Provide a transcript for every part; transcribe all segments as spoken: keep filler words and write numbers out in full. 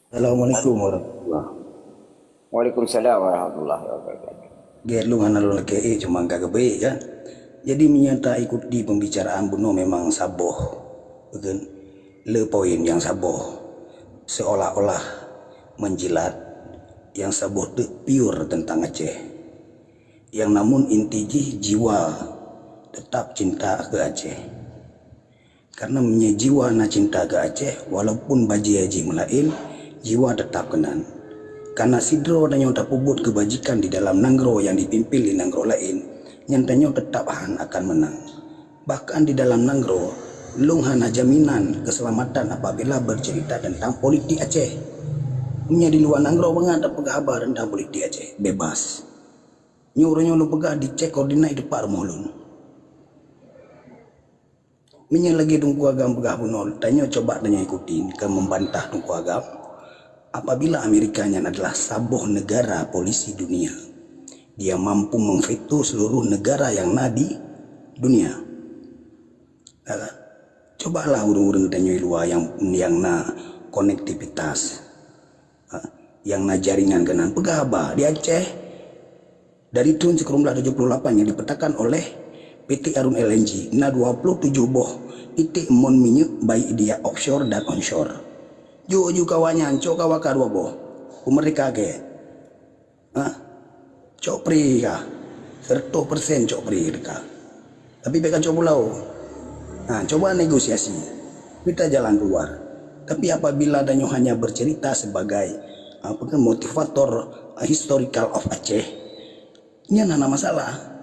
Assalamualaikum warahmatullahi. Waalaikumsalam warahmatullahi wabarakatuh. Gét lôn hana lôn lakée, eh, cuma ka geubeuék kan. Jadi meunyoe ta ikuti pembicaraan bunoe memang saboh, bukan? Le poin nyang saboh, seolah-olah menjilat, nyang saboh teuk pure tentang Aceh. Yang namun inti jih jiwa tetap cinta ke Aceh. Karena meunyoe jiwa na cinta keu Aceh, walaupun bajée jih meulaén, jiwa teutap keunan. Karena sidroe tanyoe tapeubuet keubajikan di dalam nanggroe nyang dipimpin lé nanggroe laén, nyan tanyoe teutap han akan meunang. Bahkan di dalam nanggroe, lôn hana jaminan keuseulamatan apabila beuceurita teuntang politik Aceh. Meunyoe di luwa nanggroe bangat tapeugah haba teuntang politik Aceh, bebas. Nyoe uroe nyoe lôn peugah dicek koordinat di teumpat rumoh lôn. Meunyoe lagée Teungku Agam peugah bunoe, tanyoe coba tanyoe ikuti keu membantah Teungku Agam. Apabila Amerika nyan adalah saboh negara polisi dunia, dia mampu memveto seluruh negara yang na di dunia. Nah, cobalah ureuëng-ureuëng tanyoe luwa yang yang na konektivitas, ha, yang na jaringan keunan peugah haba di Aceh. Dari thôn sikureueng blaih tujoh puluh lapan nyang dipetakan oleh P T Arun L N G, na dua puluh tujoh boh titik mon minyeuk baik dia offshore dan onshore. Jok ju kawan nyan, cok kawa ka dua boh. Peumerdeka ke? Ha? Cok pri ka. Seratus persen cok pri ka. Tapi bèk kacok pulau. Ha, coba negosiasi. Kita jalan keluar. Tapi apabila tanyoe hanya bercerita sebagai, apa ke, motivator, ah, historical of Aceh, nyan hana masalah.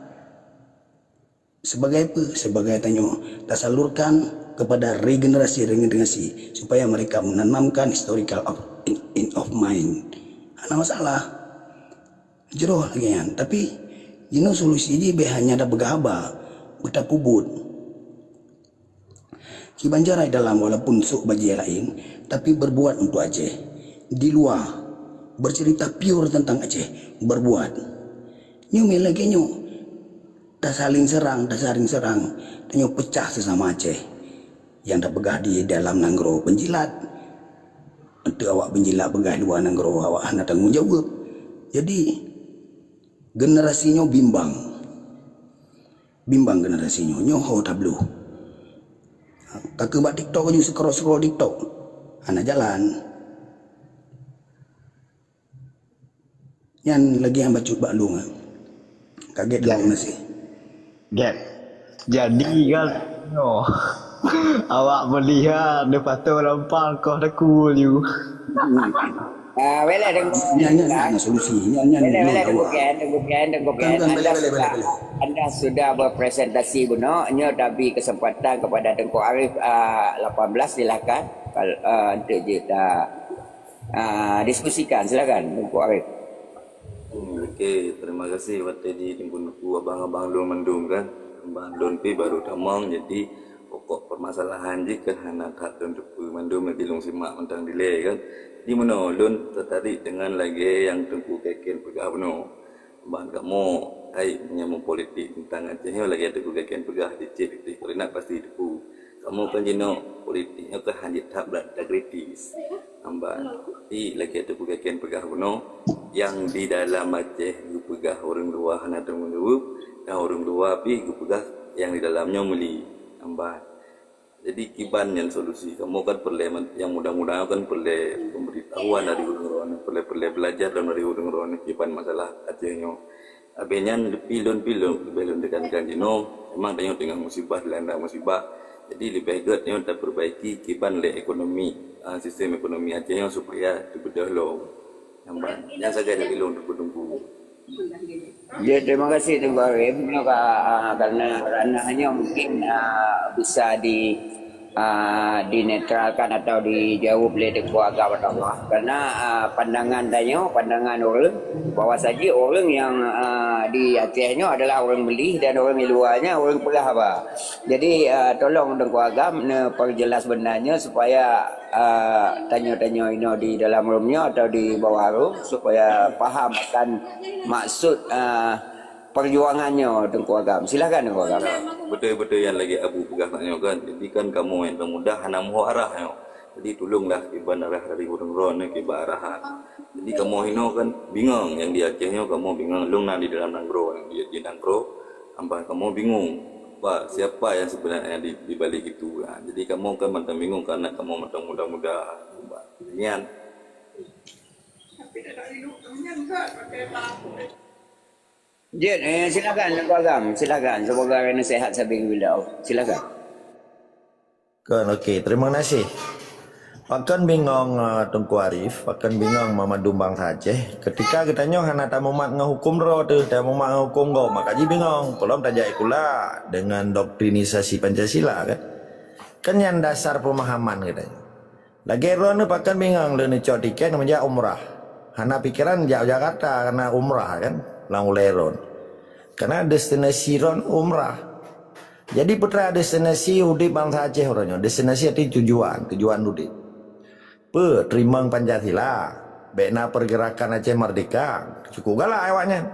Sebagai apa? Sebagai tanyoe tasalurkan kepada regenerasi-regenerasi supaya mereka menanamkan historical of, in, in of mind. Hana masalah. Jroh lagèe nyan. Tapi, jinoe solusi jih bèk hanya tapeugah haba, beutapeubuet. Kiban jarai dalam walaupun sôk bajèe laén, tapi berbuat untuk Aceh. Di luwa, bercerita pure tentang Aceh, berbuat. Nyoe meunan lagèe nyoe. Tasaling serang, tasaling serang. Tanyoe peucah sesama Aceh. Nyang tapeugah di dalam nanggroe penjilat. Enteuk awak penjilat peugah luwa nanggroe, awak hana tanggong jaweueb. Jadi, generasi nyoe bimbang. Bimbang generasi nyoe. Nyoe ho tabloe. Ka keu bak TikTok aju scroll-scroll TikTok. Hana jalan. Nyan lagèe nyang bacut bak lôn, ah. Kaget lôn maséh. Gét. Jadi kan, nyoe. Awak meulihat, neupato lampang, koh takue laju. Ah, boleh, Teungku. Nyan, nyan, nyan, nyan solusi. Nyan, nyan, boleh, nyan boleh, awak. Teungku Ken, Teungku Ken, Teungku Ken. Kan, kan, boleh, boleh, boleh, boleh. Anda sudah berpresentasi bunoe, nyoe tabi kesempatan kepada Teungku Arif, ah, lapan belas, silakan. Kal-, ah, untuk kita, ah, diskusikan, silakan, Teungku Arif. Hmm, okey, terima kasih watèe di Teungku-teungku, abang-abang lôn mandum kan. Abang lôn pih baru tamong, jadi pokok permasalahan jih kan hana that lôn teupeue mandum, jadi lôn simak mantong dilèe kan. Jadi meunoe, lôn tertarik dengan lagèe nyang Teungku Keken peugah bunoe. Ban kamoe, hai, meunyoe meupolitik teuntang Aceh nyoe lagèe Teungku Keken peugah di cit, di koordinat pasti teupeue. Kamoe kan jinoe politik nyoe kan hana that brat integritis. Amban. Tapi lagèe Teungku Keken peugah bunoe, nyang di dalam Aceh geupeugah ureueng luwa hana tanggung jaweueb, dan ureueng luwa pih geupeugah nyang di dalam nyoe meuli. Amban. Jadi kiban nyan solusi. Kamoe kan peureulèe man-, nyang muda-muda kan peureulèe pemberitahuan dari ureueng droeneuh, peureulèe, peureulèe belajar dari ureueng droeneuh kiban masalah Aceh nyoe. Abéh nyan leupie lôn pih lôn, leubeh lôn tekankan jinoe, memang tanyoe teungoh musibah, dilanda musibah. Jadi leubeh gèt nyoe tapeurbaiki kiban lé ekonomi, ah, sistem ekonomi Aceh nyoe supaya teubeudôh lom. Nyang ban, nyang sagai dari lôn teungku-teungku. Ya, terima kasih Teungku Arif. Nyoe ka, ah, karena ranah nyoe mungkin, ah, bisa di ah, dinetralkan atau dijaweueb lé Teungku Agam atau Allah. Karena, ah, pandangan tanyoe, pandangan ureueng, bahwa saja ureueng nyang, ah, di Aceh nyoe adalah ureueng meuli dan ureueng di luwa nyan ureueng peugah haba. Jadi, ah, tolong Teungku Agam neuperjelas beunanya supaya, ah, tanyoe-tanyoe inoe di dalam room nyoe atau di bawah room supaya paham akan maksud, ah, perjuangan nyoe, Teungku Agam. Silakan, Teungku Agam. Beutôi-beutôi nyang lagèe Abu peugah nyoe kan. Jadi kan kamoe nyang ka muda hana meuho arah nyoe. Jadi tulonglah kiban arah dari ureuëng droe nyoe kiban arahan. Jadi kamoe hinoe kan bingong nyang di Aceh nyoe, kamoe bingong, lôn na di dalam nanggroe, di, di nanggroe, amban kamoe bingung apa, siapa yang sebenarnya di, di balik itu. Ha, jadi kamoe kan mantong bingung karena kamoe mantong muda-muda. Nyan. Jin, eh, silakan Teungku Agam, silakan sebagai nasihat sabe beliau. Silakan. Kan, okey. Terima kasih. Pakon bingong uh, Teungku Arif, pakon bingong meumandum bansa Aceh. Ketika geutanyoe hana tamumat ngon huköm droe teuh, tamumat ngon huköm gob, maka jibingong. Peulom tajak sikula dengan doktrinisasi Pancasila kan. Kan nyan dasar pemahaman geutanyoe. Lagée droeneuh pakon bingong leuneuk cok tiket meujak umrah. Hana pikeran jak Jakarta karena umrah kan, lam ulée droen. Karena destinasi droen umrah. Jadi peue teuma destinasi udeb bansa Aceh uroe nyoe, destinasi arti tujuan, tujuan udeb. Peue, teurimong Pancasila, bék na pergerakan Aceh Merdeka, cukup galak awaknyan.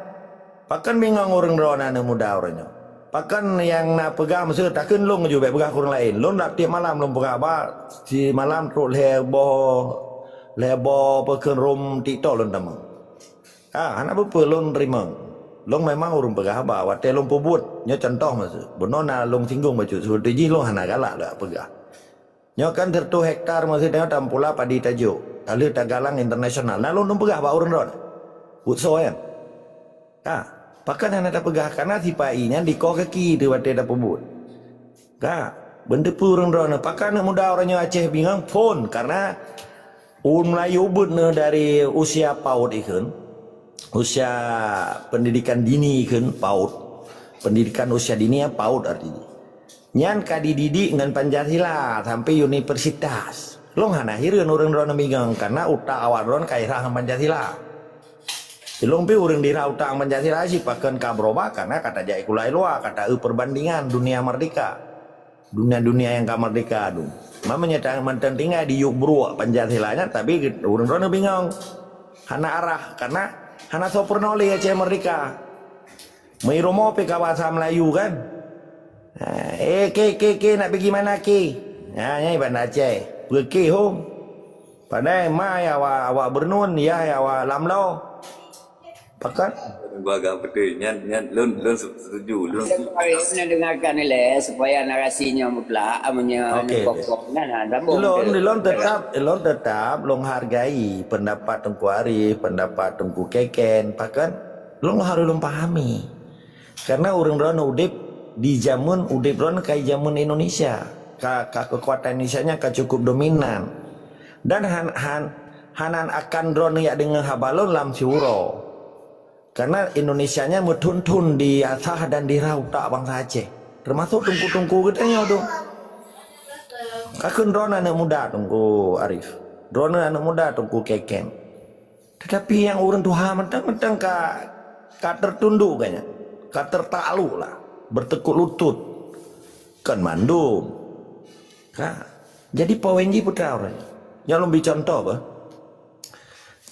Pakon bingong ureuëng droe na aneuk muda uroe nyoe. Pakon nyang na peugah meuseu takheun lôn ju bék peugah keu ureuëng laén. Lôn dak tiep malam lôn peugah ba simalam trok lhée boh lhée boh peukheun rom TikTok lôn tamong. Ah, hana peue-peue lôn teurimong. Lôn memang ureuëng peugah haba watée lôn peubuet. Nyoe contoh meuseu. Bunoe na lôn singgung bacut seperti jih lôn hana galak lagak peugah. Nyoe kan seratus hektar meuseu nyoe tampula padi tajok. Taleuh tagalang internasional. Na lôn peugah bak ureuëng droe. Buet soe nyan? Ha, pakon hana tapeugah karena sipa-i nyan dikoh kaki teuh watée tapeubuet. Ka, beunteupeu ureuëng droe nyoe. Pakon aneuk muda uroe nyoe Aceh bingong phon karena ureuëng Melayu beuet nyoe dari usia PAUD ikheun. Usia pendidikan dini ikheun PAUD. Pendidikan usia dini ya PAUD artinya. Nyan ka dididik ngon Pancasila sampai universitas. Lôn hana hireuen ureuëng droeneuh bingong karena utak awak droen ka irhah ngon Pancasila. Ilong pi ureuëng dirhah utak ngon Pancasila cit pakon ka berubah karena ka tajak sikula luwa, ka taeu perbandingan dunia merdeka. Dunia-dunia nyang ka merdeka tu. Meunyoe ta mantong tinggai di yub bruek Pancasila nyan, tapi ureuëng droeneuh bingong. Hana arah karena hana soe peurunoe lé Aceh merdeka. Meurumoe pi ka bahasa Melayu kan. Ha, eh ke ke ke nak pergi mana ke? Ha, nyai Banda Aceh. Peue ke hom? Padahai ma ya awak awak beureunon, ya ya awak lamlo. Pakon? Gua agak betul. Nyan nyan lôn lôn setuju. Lôn Kami dengarkan ilé supaya narasi nyoe mutlak, amunyoe Okey, pokok nah, nah sambung. Lôn lôn tetap lôn tetap lôn hargai pendapat Teungku Arif, pendapat Teungku Keken, pakon lôn harus lôn pahami. Karena ureuëng droeneuh udeb di zaman udeb droeneuh kai zaman Indonesia. Ka, ka kekuatan Indonesia nya ka cukup dominan. Dan han han hanan akan droeneuh yak deungoe haba lôn lam siuroe. Karena Indonesia nya meuthon-thon diasah dan dirhah utak bansa Aceh. Termasuk teungku-teungku geutanyoe tu. Kakheun droeneuh aneuk muda Teungku Arif. Droeneuh aneuk muda Teungku Keken. Tetapi nyang ureuëng tuha mantong-mantong ka ka tertunduk kan nyan. Ka tertakluk lah. Bertekuk lutut. Kan mandum. Ka. Jadi poin jih peue teuma ureuëng. Nyang lôn bi contoh bah.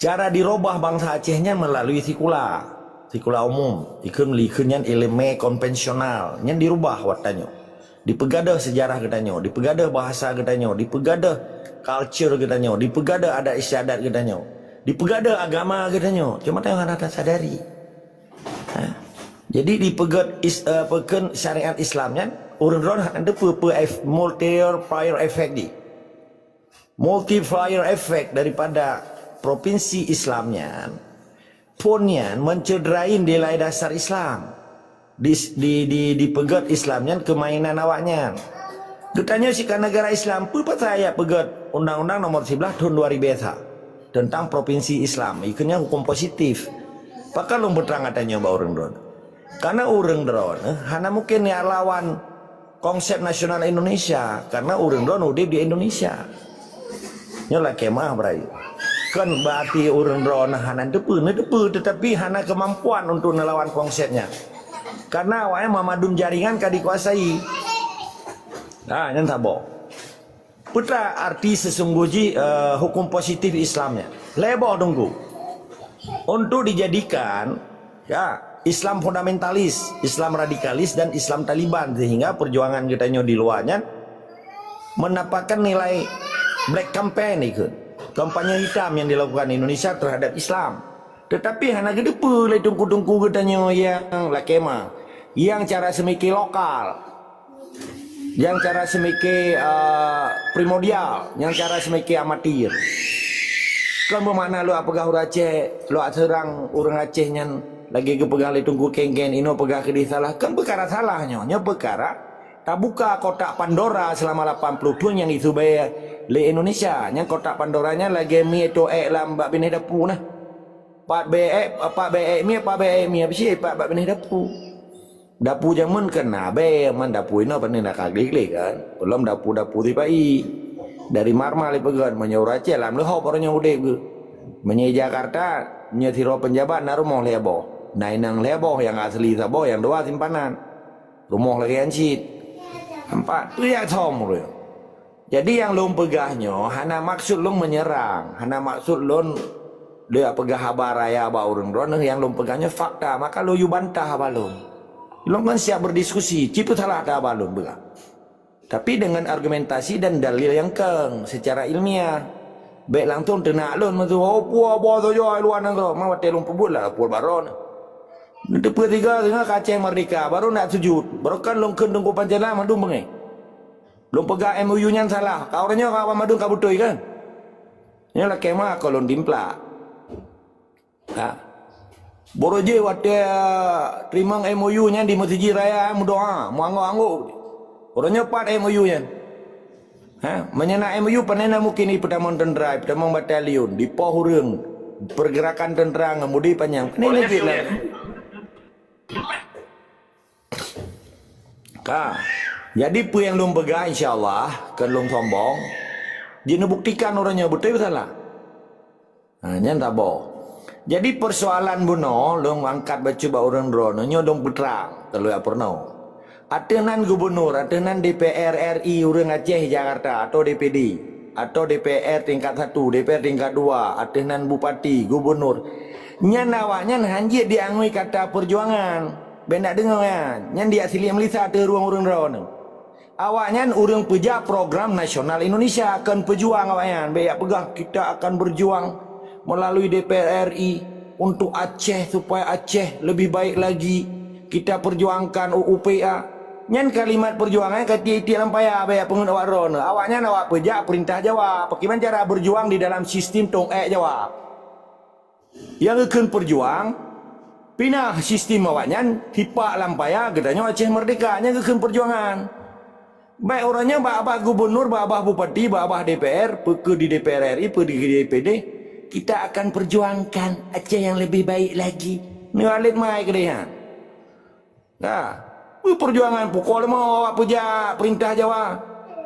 Cara dirubah bansa Aceh nyan melalui sikula. Sikula umum. Ikheun likheun nyan ileumé konvensional. Nyan dirubah watée nyoe. Dipeugadôh sejarah geutanyoe, dipeugadôh bahasa geutanyoe, dipeugadôh culture geutanyoe, dipeugadôh adat istiadat geutanyoe, dipeugadôh agama geutanyoe. Cuma tanyoe hana tasadari. Ha? Jadi dipeugét is, uh, peukheun syariat Islam nyan ureuëng droen hana teupeu peue multiplier effect di. Multiplier effect daripada provinsi Islam nyan, phon nyan mencederai nilai dasar Islam. Di di di dipeugét Islam nyan keu mainan awaknyan. Geutanyoe sika negara Islam peue pasai ayat peugét Undang-Undang Nomor sebelas tahun dua ribu esa tentang provinsi Islam, ikheun nyan hukum positif. Pakon lôn peutrang ata nyoe bak ureuëng droen. Karena ureuëng droen hana mungkin ya lawan konsep nasional Indonesia karena ureuëng droen udeb di Indonesia. Nyoe lakée meuah beurayu. Kan berarti ureuëng droen hana teupeu, na teupeu tetapi hana kemampuan untuk nelawan konsepnya. Karena awaknya memadum jaringan ka dikuasai. Ha, nyan saboh. Peue teuma arti sesungguh jih uh, hukum positif Islamnya. Lhée boh Teungku. Untuk dijadikan ya, Islam fundamentalis, Islam radikalis dan Islam Taliban sehingga perjuangan geutanyoe di luar nyan mendapatkan nilai Black campaign ikheun. Kampanye hitam yang dilakukan Indonesia terhadap Islam. Tetapi hana geuteupeue lé teungku-teungku geutanyoe nyang lakée ma, nyang cara seumike lokal, nyang cara seumike, eh, primordial, nyang cara seumike amatir. Kon beumakna lôn peugah ureuëng Aceh, lôn seurang ureuëng Aceh nyan lagée geupeugah lé Teungku Keng-Keng, inoe peugah keudeh salah. Kon peukara salah nyoe, nyoe peukara tabuka kotak Pandora seulama lapan ploh thon nyang jisubée lé Indonesia. Nyang kotak Pandora nyan lagée mie teuék lam bak binéh dapu na. Pat bée ék, pat bée ék mie, pat bée ék mie, abéh pat bak binéh dapu. Dapu jameun kan na bée, man dapu inoe pane na ka gleh-gleh kan. Belom dapu-dapu sipa-i. Dari marmal ipeugöt, meunyoe ureuëng Aceh lam leuhob uroe nyoe udeb geuh. Meunyoe Jakarta, meunyoe sidroe peunjabat na rumoh lhée boh. Na inong lhée boh, nyang asli saboh, nyang dua simpanan. Rumoh lagée nyan cit. Nampak? Tu jak som ureuëng. Jadi nyang lôn peugah nyoe hana maksud lôn menyerang, hana maksud lôn lôn peugah haba raya bak ureuëng droeneueh, nyang lôn peugah nyoe fakta, maka lôn yue bantah haba lôn. Lôn kan siap berdiskusi, cit peusalah that haba lôn peugah. Tapi dengan argumentasi dan dalil nyang keng secara ilmiah. Bék langsung teunak lôn meusu, "Oh, peue haba saja luwa nanggroe," ma watée lôn peubuet lah, peue baron. Neuteupeue tiga singoh ka Aceh merdeka, baru nak sujut. Baru kan lôn kheun Teungku Pancasila mandum beungéh. Lôn peugah M O U nyan salah. Ka uroe nyoe ka banmandum ka beutôi kan? Nyoe lakée ma kon lôn timplak. Ha. Boh jih watée teurimong M O U nyan di Meuseujid Raya meudoa, meuanggôk-anggôk. Uroe nyoe pat M O U nyan. Ha, meunyoe na M O U pane na mungken ipeutamong teuntra, ipeutamong batalion, dipoh ureuëng, pergerakan teuntra ngon budi panyang. Pane lagée lah. Ka. Jadi peue nyang lôn peugah, insya Allah, kon lôn sombong, jeuet neubuktikan uroe nyoe beutôi peusalah. Ha, nyan saboh. Jadi persoalan bunoe lôn angkat bacut bak ureuëng droeneueh nyoe lôn peutrang, kon lôn jak peurunoe. Ateueh nan gubunur, ateueh nan D P R R I ureuëng Aceh Jakarta atau D P D, atau D P R tingkat satu, D P R tingkat dua, ateueh nan bupati, gubunur. Nyan awaknyan hanjeuet diangui kata perjuangan. Bék nak deungoe nyan. Nyan diak silik meulisa ateueh rueng ureuëng droeneueh. Awaknyan ureuëng peujak program nasional Indonesia, kon peujuang awaknyan. Bék jak peugah, "Kita akan berjuang melalui D P R R I untuk Aceh, supaya Aceh lebih baik lagi. Kita perjuangkan U U P A." Nyan kalimat perjuangan ka tiek-tiek lam paya, bék jak peungeut awak droeneueh. Awaknyan awak peujak peurintah Jawa. Pakriban cara berjuang di dalam sistem tong ék Jawa. Nyang geukheun peujuang, pinah sistem awaknyan, tipak lam paya geutanyoe Aceh merdeka, nyan geukheun peujuangan. Baik uroe nyoe bak babah gubunur, bak babah bupati, bak babah D P R, peue keuh di D P R R I, peue di D P D, kita akan perjuangkan Aceh yang lebih baik lagi. Nyoe alet mai keudeh nyan. Nah, peujuangan pukul lima awak peujak peurintah Jawa.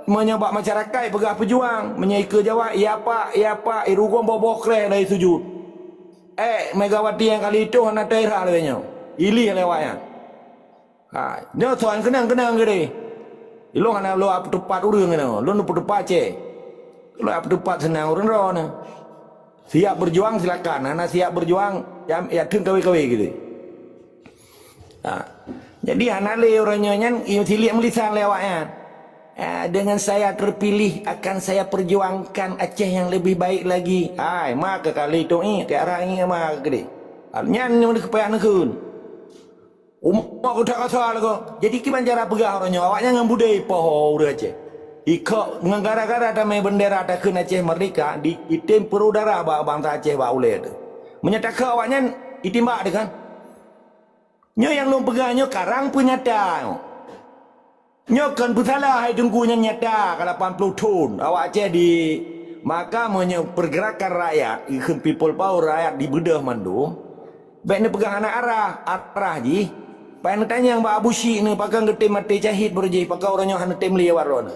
Meunyoe bak masyarakat peugah peujuang, meunyoe ikeue Jawa, "Ya Pak, ya Pak," irugom boh-boh kreh dari sujut. Eh, Megawati nyang kali itu hana tairah lagée nyoe. Ilih lewat nyan. Ha, nyoe soal keunong-keunong keudeh. Ilong hana lo peuteupat ureuëng keunoe, lôn peuteupat Aceh. Lo peuteupat seunang ureuëng droeneueh. Siap berjuang silakan, hana siap berjuang ya, ya theun kawe-kawe gitu. Ha. Jadi hana lé uroe nyoe nyan, i silik meulisan lé awaknyan. Ah, dengan saya terpilih akan saya perjuangkan Aceh yang lebih baik lagi. Hai, ma keu kali tu i, keu arah i ma keu deh. Nyan nyang dikeupayah neukheun. Umat keu that kasa lagoe. Jadi kiban cara peugah uroe nyoe, awaknyan ngon budai poh ureuëng Aceh. Ikok ngon gara-gara tamé bendera takheun Aceh merdeka, di item peurudara bak bansa Aceh bak ulée tu. Meunyoe takheun awaknyan itimbak teuh kan. Nyoe nyang lôn peugah nyoe karang peunyata nyoe. Nyoe kon peusalah hai Teungku, nyan nyata ka lapan ploh thon awak Aceh di, maka meunyoe pergerakan rakyat, ikheun people power rakyat dibeudôh mandum, bék neupeugah hana arah, arah jih. Pajan neutanyong bak Abu Syik nyoe pakon geutem maté syahid baroe jih, pakon uroe nyoe hana tem lé waron.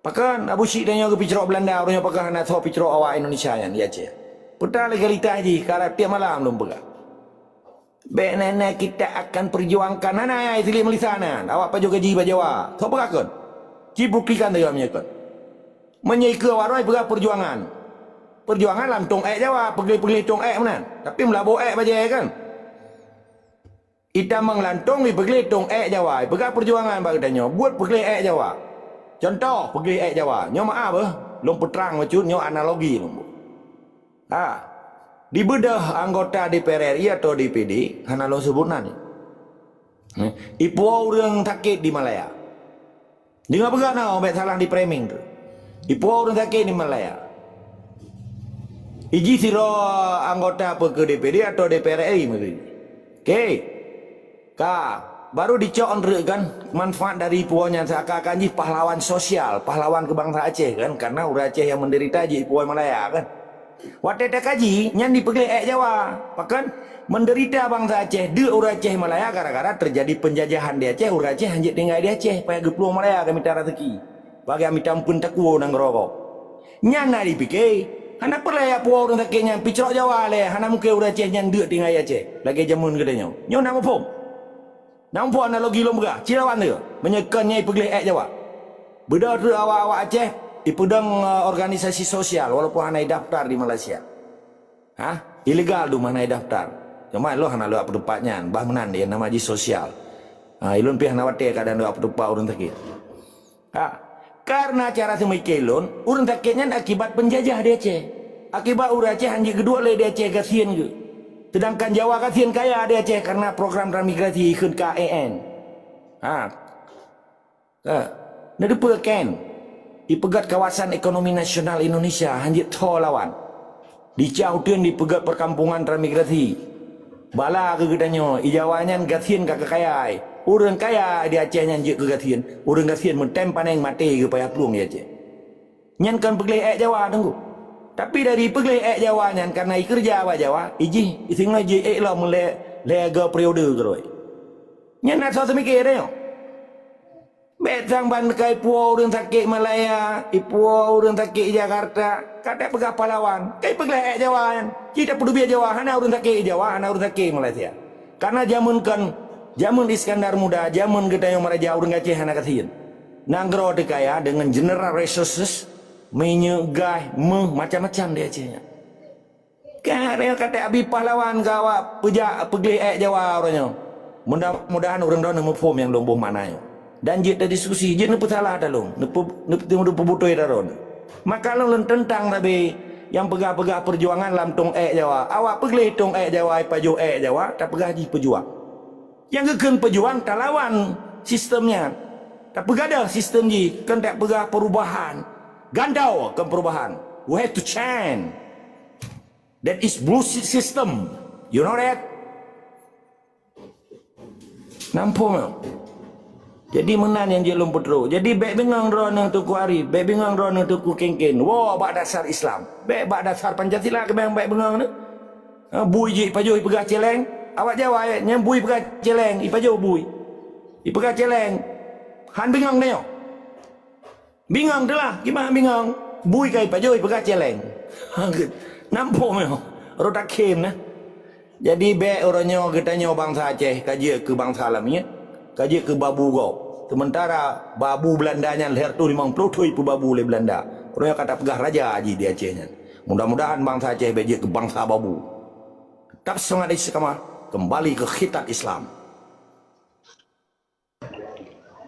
Pakon Abu Syik tanyoe geupicrok Belanda, uroe nyoe pakon hana soe picrok awak Indonesia nyan di Aceh. Peue ta legalitas jih, ka tiep malam lôn peugah. Bék nyan kita akan perjuangkan. Hana nyang silik meulisan nyan. Awak pajoh gaji bak Jawa. Soe peugah kon? Ci buktikan saja meunyoe kon. Meunyoe ikeue awak droe peugah perjuangan. Perjuangan lam tong ék Jawa, peugleh-peugleh tong ék meunan. Tapi meulaboh ék bajée kan. Itamong lantong ipeugleh tong ék Jawa, ipeugah perjuangan bak geutanyoe, buet peugleh ék Jawa. Contoh, peugleh ék Jawa. Nyoe meu'ah beuh. Lôn peutrang bacut nyoe analogi lôn buet. Ha. Dibeudôh anggota D P R R I atau D P D, hana lôn sebut nan. Ipuwoe ureuëng sakét di Malaya. Deungoe peugah na, bék salah di framing tu. Ipuwoe ureuëng sakét di Malaya. Iji sidroe anggota peu keu D P D atau D P R R I meusti. Oke. Ka, baru dicok eunteuk kan manfaat dari ipuwoe nyan, seakan-akan jih pahlawan sosial, pahlawan keu bansa Aceh kan, karena ureuëng Aceh nyang menderita jih ipuwoe Malaya kan. Watée takaji, nyan dipeugléh ék Jawa. Pakon? Menderita bansa Aceh, deuk ureuëng Aceh Malaya gara-gara terjadi penjajahan di Aceh, ureuëng Aceh hanjeuet tinggai di Aceh, payah geuplueng Malaya keu mita raseuki. Bagi mita meupeuen takue nanggroe gob. Nyan na dipike, hana peureulée jak puwoe ureuëng sakét nyan, picrok Jawa lé, hana mungken ureuëng Aceh nyan deuk tinggai Aceh, lagée jameun geutanyoe. Nyoe na muphom? Na muphom analogi lôn peugah? Ci lawan lé, meunyoe kon nyan ipeugléh ék Jawa. Beudôh treuk awak-awak Aceh, ipeudong, eh, organisasi sosial walaupun hana idaftar di Malaysia. Ha? Ilegal dum hana idaftar. Cuma lôn hana lôn peuteupat nyan, bah meunan dia nama jih sosial. Ha, ilôn pih hana watée kadang lôn peuteupat ureuëng sakét. Ha. Karena cara seumike lôn, ureuëng sakét nyan akibat penjajah di Aceh. Akibat ureuëng Aceh hanjeuet geuduek lé di Aceh gasien geuh. Sedangkan Jawa gasien kaya di Aceh karena program transmigrasi ikheun K A N. Ha. Ha. Neudeupeue kan? Ipeugét kawasan ekonomi nasional Indonesia hanjeuet tho lawan. Di Cah Uteuen dipeugét perkampungan transmigrasi. Bala keu geutanyoe, i Jawa nyan gasien ka kaya. Ureuëng kaya di Aceh nyan jeuet keu gasien. Ureuëng gasien meutem paneng maté geupayah plueng di Aceh. Nyan kon peugléh ék Jawa teungku. Tapi dari peugléh ék Jawa nyan karena ikeureuja bak Jawa, ijih isingoh jeuet ék lom lé lhée go periode keurôi. Nyan na soe seumike tanyoe. Bék sang ban ka ipuwoe ureuëng sakét Malaya, ipuwoe ureuëng sakét Jakarta, ka tapeugah pahlawan. Ka ipeugléh ék Jawa nyan. Ci tapeudeubiet Jawa, hana ureuëng sakét Jawa, hana ureuëng sakét Malaysia. Karena jameun kon, jameun Iskandar Muda, jameun geutanyoe meuraja ureuëng Aceh hana gasien. Nanggroe teuh kaya dengan general resources, minyeuk, gas, méuh, macam-macam di Aceh nyan. Ka, ka tabi pahlawan keu awak peujak peugléh ék Jawa uroe nyoe. Mudah-mudahan ureuëng droeneuh muphom nyang lôn boh makna nyoe. Dan jeuet tadiskusi, jeuet neupeusalah ata lôn, neupeu-, neupeu-, neupeubutôi ata droeneuh. Maka lôn, lôn teuntang sabe nyang peugah-peugah peujuangan lam tông ék Jawa. Awak peugléh tông ék Jawa, ipajoh ék Jawa, tapeugah jih peujuang. Nyang geukheun peujuang talawan sistem nyan. Tapeugadôh sistem jih, kon tapeugah perubahan. Gantoe kon perubahan. We have to change. That is bullshit system. You know that? Nampak tak? Jadi meunan nyang jeuet lôn peutrok. Jadi bék bingong droeneuh Teungku Arif, bék bingong droeneuh Teungku Ken-Ken. Woe bak dasar Islam. Bék bak dasar Pancasila keubiang bék bingong neuh. Ha, bui jih ipajoh ipeugah celeng. Awak Jawa, eh, nyan bui ipeugah celeng, ipajoh bui. Ipeugah celeng. Han bingong tanyoe. Bingong teulah, kiban bingong. Bui ka ipajoh ipeugah celeng. Nampak meuh. Rot akhé na. Jadi bék uroe nyoe geutanyoe bansa Aceh ka jeuet keu bansa lamiet, ka jeuet keu babu gob. Sementara babu Belanda nyan lhèe reutôh limong ploh thôn ipeubabu lé Belanda. Uroe nyoe ka tapeugah raja jih di Aceh nyan. Mudah-mudahan bansa Aceh bék jeuet keu bansa babu. Tetap semangat istiqamah, kembali ke khitat Islam.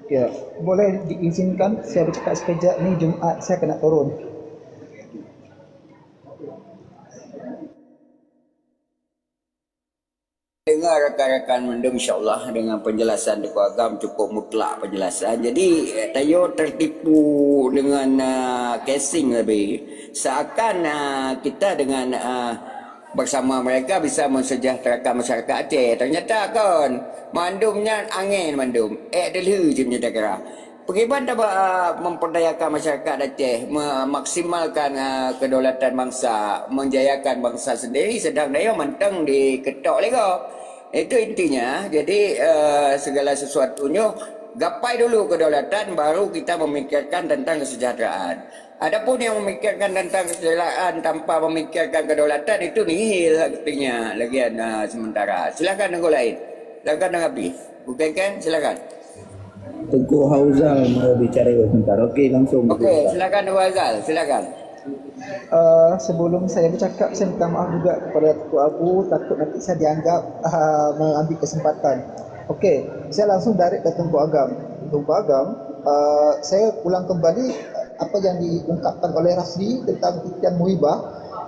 Ya, boleh diizinkan saya bercakap sekejap ni, Jumaat saya kena turun. Dengar rakan-rakan mandum, insya-Allah dengan penjelasan Teungku Agam cukup mutlak penjelasan. Jadi, eh, tanyoe tertipu dengan, ah, casing lebih. Seakan, ah, kita dengan, ah, bersama mereka bisa mensejahterakan masyarakat Aceh. Ternyata kon, mandum nyan angén mandum, ék deulheu cit nyan takira. Pakriban tabak, ah, memperdayakan masyarakat Aceh, memaksimalkan, ah, kedaulatan bangsa, menjayakan bangsa sendiri, sedang daya mantong diketok lego. Itu intinya. Jadi, eh, segala sesuatu nyoe gapai dulu kedaulatan, baru kita memikirkan tentang kesejahteraan. Adapun yang memikirkan tentang kesejahteraan tanpa memikirkan kedaulatan, itu nihil artinya, lagian, ah, sementara. Silakan Teungku lain. Silakan Teungku Abi. Bukan kan? Silakan. Teungku Hauzal mau bicara sebentar. Okey, langsung. Okey, silakan Teungku Hauzal. Silakan. Eh, sebelum saya bercakap, saya minta maaf juga kepada Teungku Abu, takut nanti saya dianggap, ah, mengambil kesempatan. Okey, saya langsung direct ke Teungku Agam. Teungku Agam, eh, saya ulang kembali, Apa yang diungkapkan oleh Rafli tentang titian muhibah,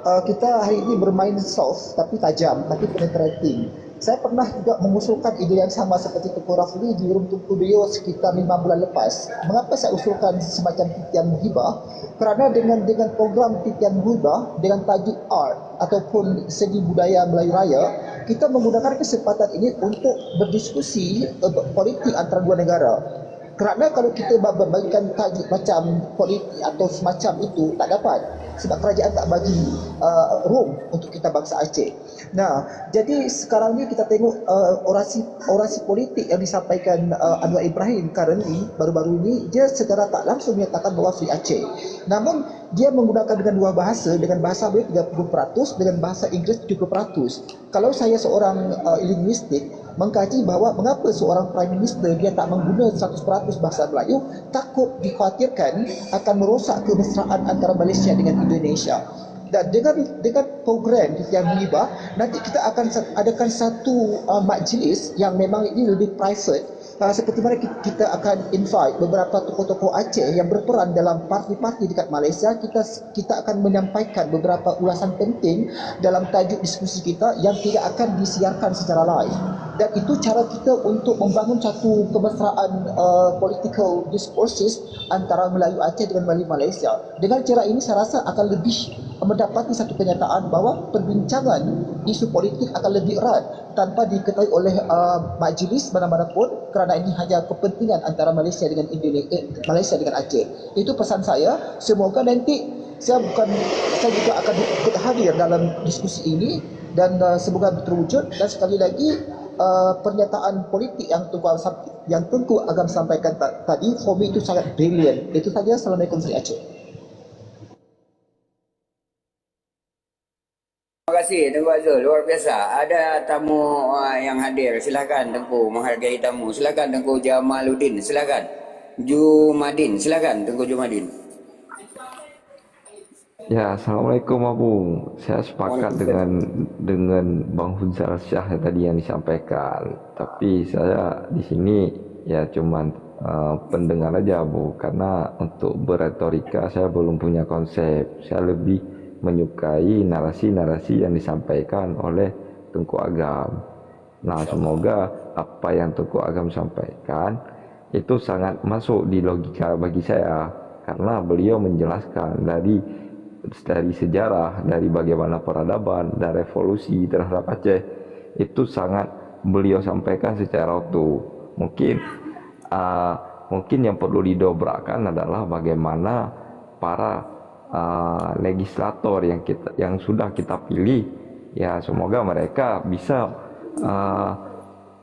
uh, kita hari ini bermain soft tapi tajam, tapi penetrating. Saya pernah juga mengusulkan ide yang sama seperti Teuku Rafli di room Teuku Deyo sekitar lima bulan lepas. Mengapa saya usulkan semacam titian muhibah? Kerana dengan dengan program titian muhibah dengan tajuk art ataupun seni budaya Melayu Raya, kita menggunakan kesempatan ini untuk berdiskusi uh, politik antara dua negara. Kerana kalau kita ba- ba- bagikan tajuk macam politik atau semacam itu, tak dapat. Sebab kerajaan tak bagi uh, room untuk kita bangsa Aceh. Nah, jadi sekarang ni kita tengok uh, orasi orasi politik yang disampaikan uh, Anwar Ibrahim currently baru-baru ini, dia secara tak langsung menyatakan bahawa Free Aceh. Namun dia menggunakan dengan dua bahasa, dengan bahasa beliau tiga puluh peratus, dengan bahasa Inggris tujuh puluh peratus. Kalau saya seorang uh, linguistik, mengkaji bahawa mengapa seorang prime minister dia tak mengguna seratus peratus bahasa Melayu, takut dikhawatirkan akan merosak kemesraan antara Malaysia dengan Indonesia. Dan dengan dengan program yang hibah, nanti kita akan sa- adakan satu uh, majlis yang memang ini lebih private. Uh, seperti mana ki- kita akan invite beberapa tokoh-tokoh Aceh yang berperan dalam parti-parti dekat Malaysia, kita kita akan menyampaikan beberapa ulasan penting dalam tajuk diskusi kita yang tidak akan disiarkan secara live. Dan itu cara kita untuk membangun satu kemesraan uh, political discourses antara Melayu Aceh dengan Melayu Malaysia. Dengan cara ini, saya rasa akan lebih mendapati satu kenyataan bahawa perbincangan isu politik akan lebih erat tanpa diketahui oleh uh, majlis mana-mana pun, kerana ini hanya kepentingan antara Malaysia dengan Indonesia, eh, Malaysia dengan Aceh. Itu pesan saya. Semoga nanti saya bukan saya juga akan ikut hadir dalam diskusi ini dan uh, semoga terwujud. Dan sekali lagi, uh, pernyataan politik yang Tengku Agam, yang Tengku Agam sampaikan ta- tadi, for me itu sangat brilliant. Itu saja. Assalamualaikum, Free Aceh. Terima kasih Tengku Azul, luar biasa. Ada tamu uh, yang hadir, silahkan Tengku, menghargai tamu. Silahkan Tengku Jamaluddin, silahkan. Jumadin, silahkan Tengku Jumadin. Ya, assalamualaikum Abu. Saya sepakat dengan dengan Bang Huzal Syah tadi yang disampaikan. Tapi saya di sini ya cuman uh, pendengar aja Abu, karena untuk berretorika saya belum punya konsep. Saya lebih menyukai narasi-narasi yang disampaikan oleh Tengku Agam. Nah, semoga apa yang Tengku Agam sampaikan itu sangat masuk di logika bagi saya, karena beliau menjelaskan dari dari sejarah, dari bagaimana peradaban dan revolusi terhadap Aceh itu sangat beliau sampaikan secara utuh. Mungkin uh, mungkin yang perlu didobrakkan adalah bagaimana para uh, legislator yang kita yang sudah kita pilih, ya, semoga mereka bisa uh,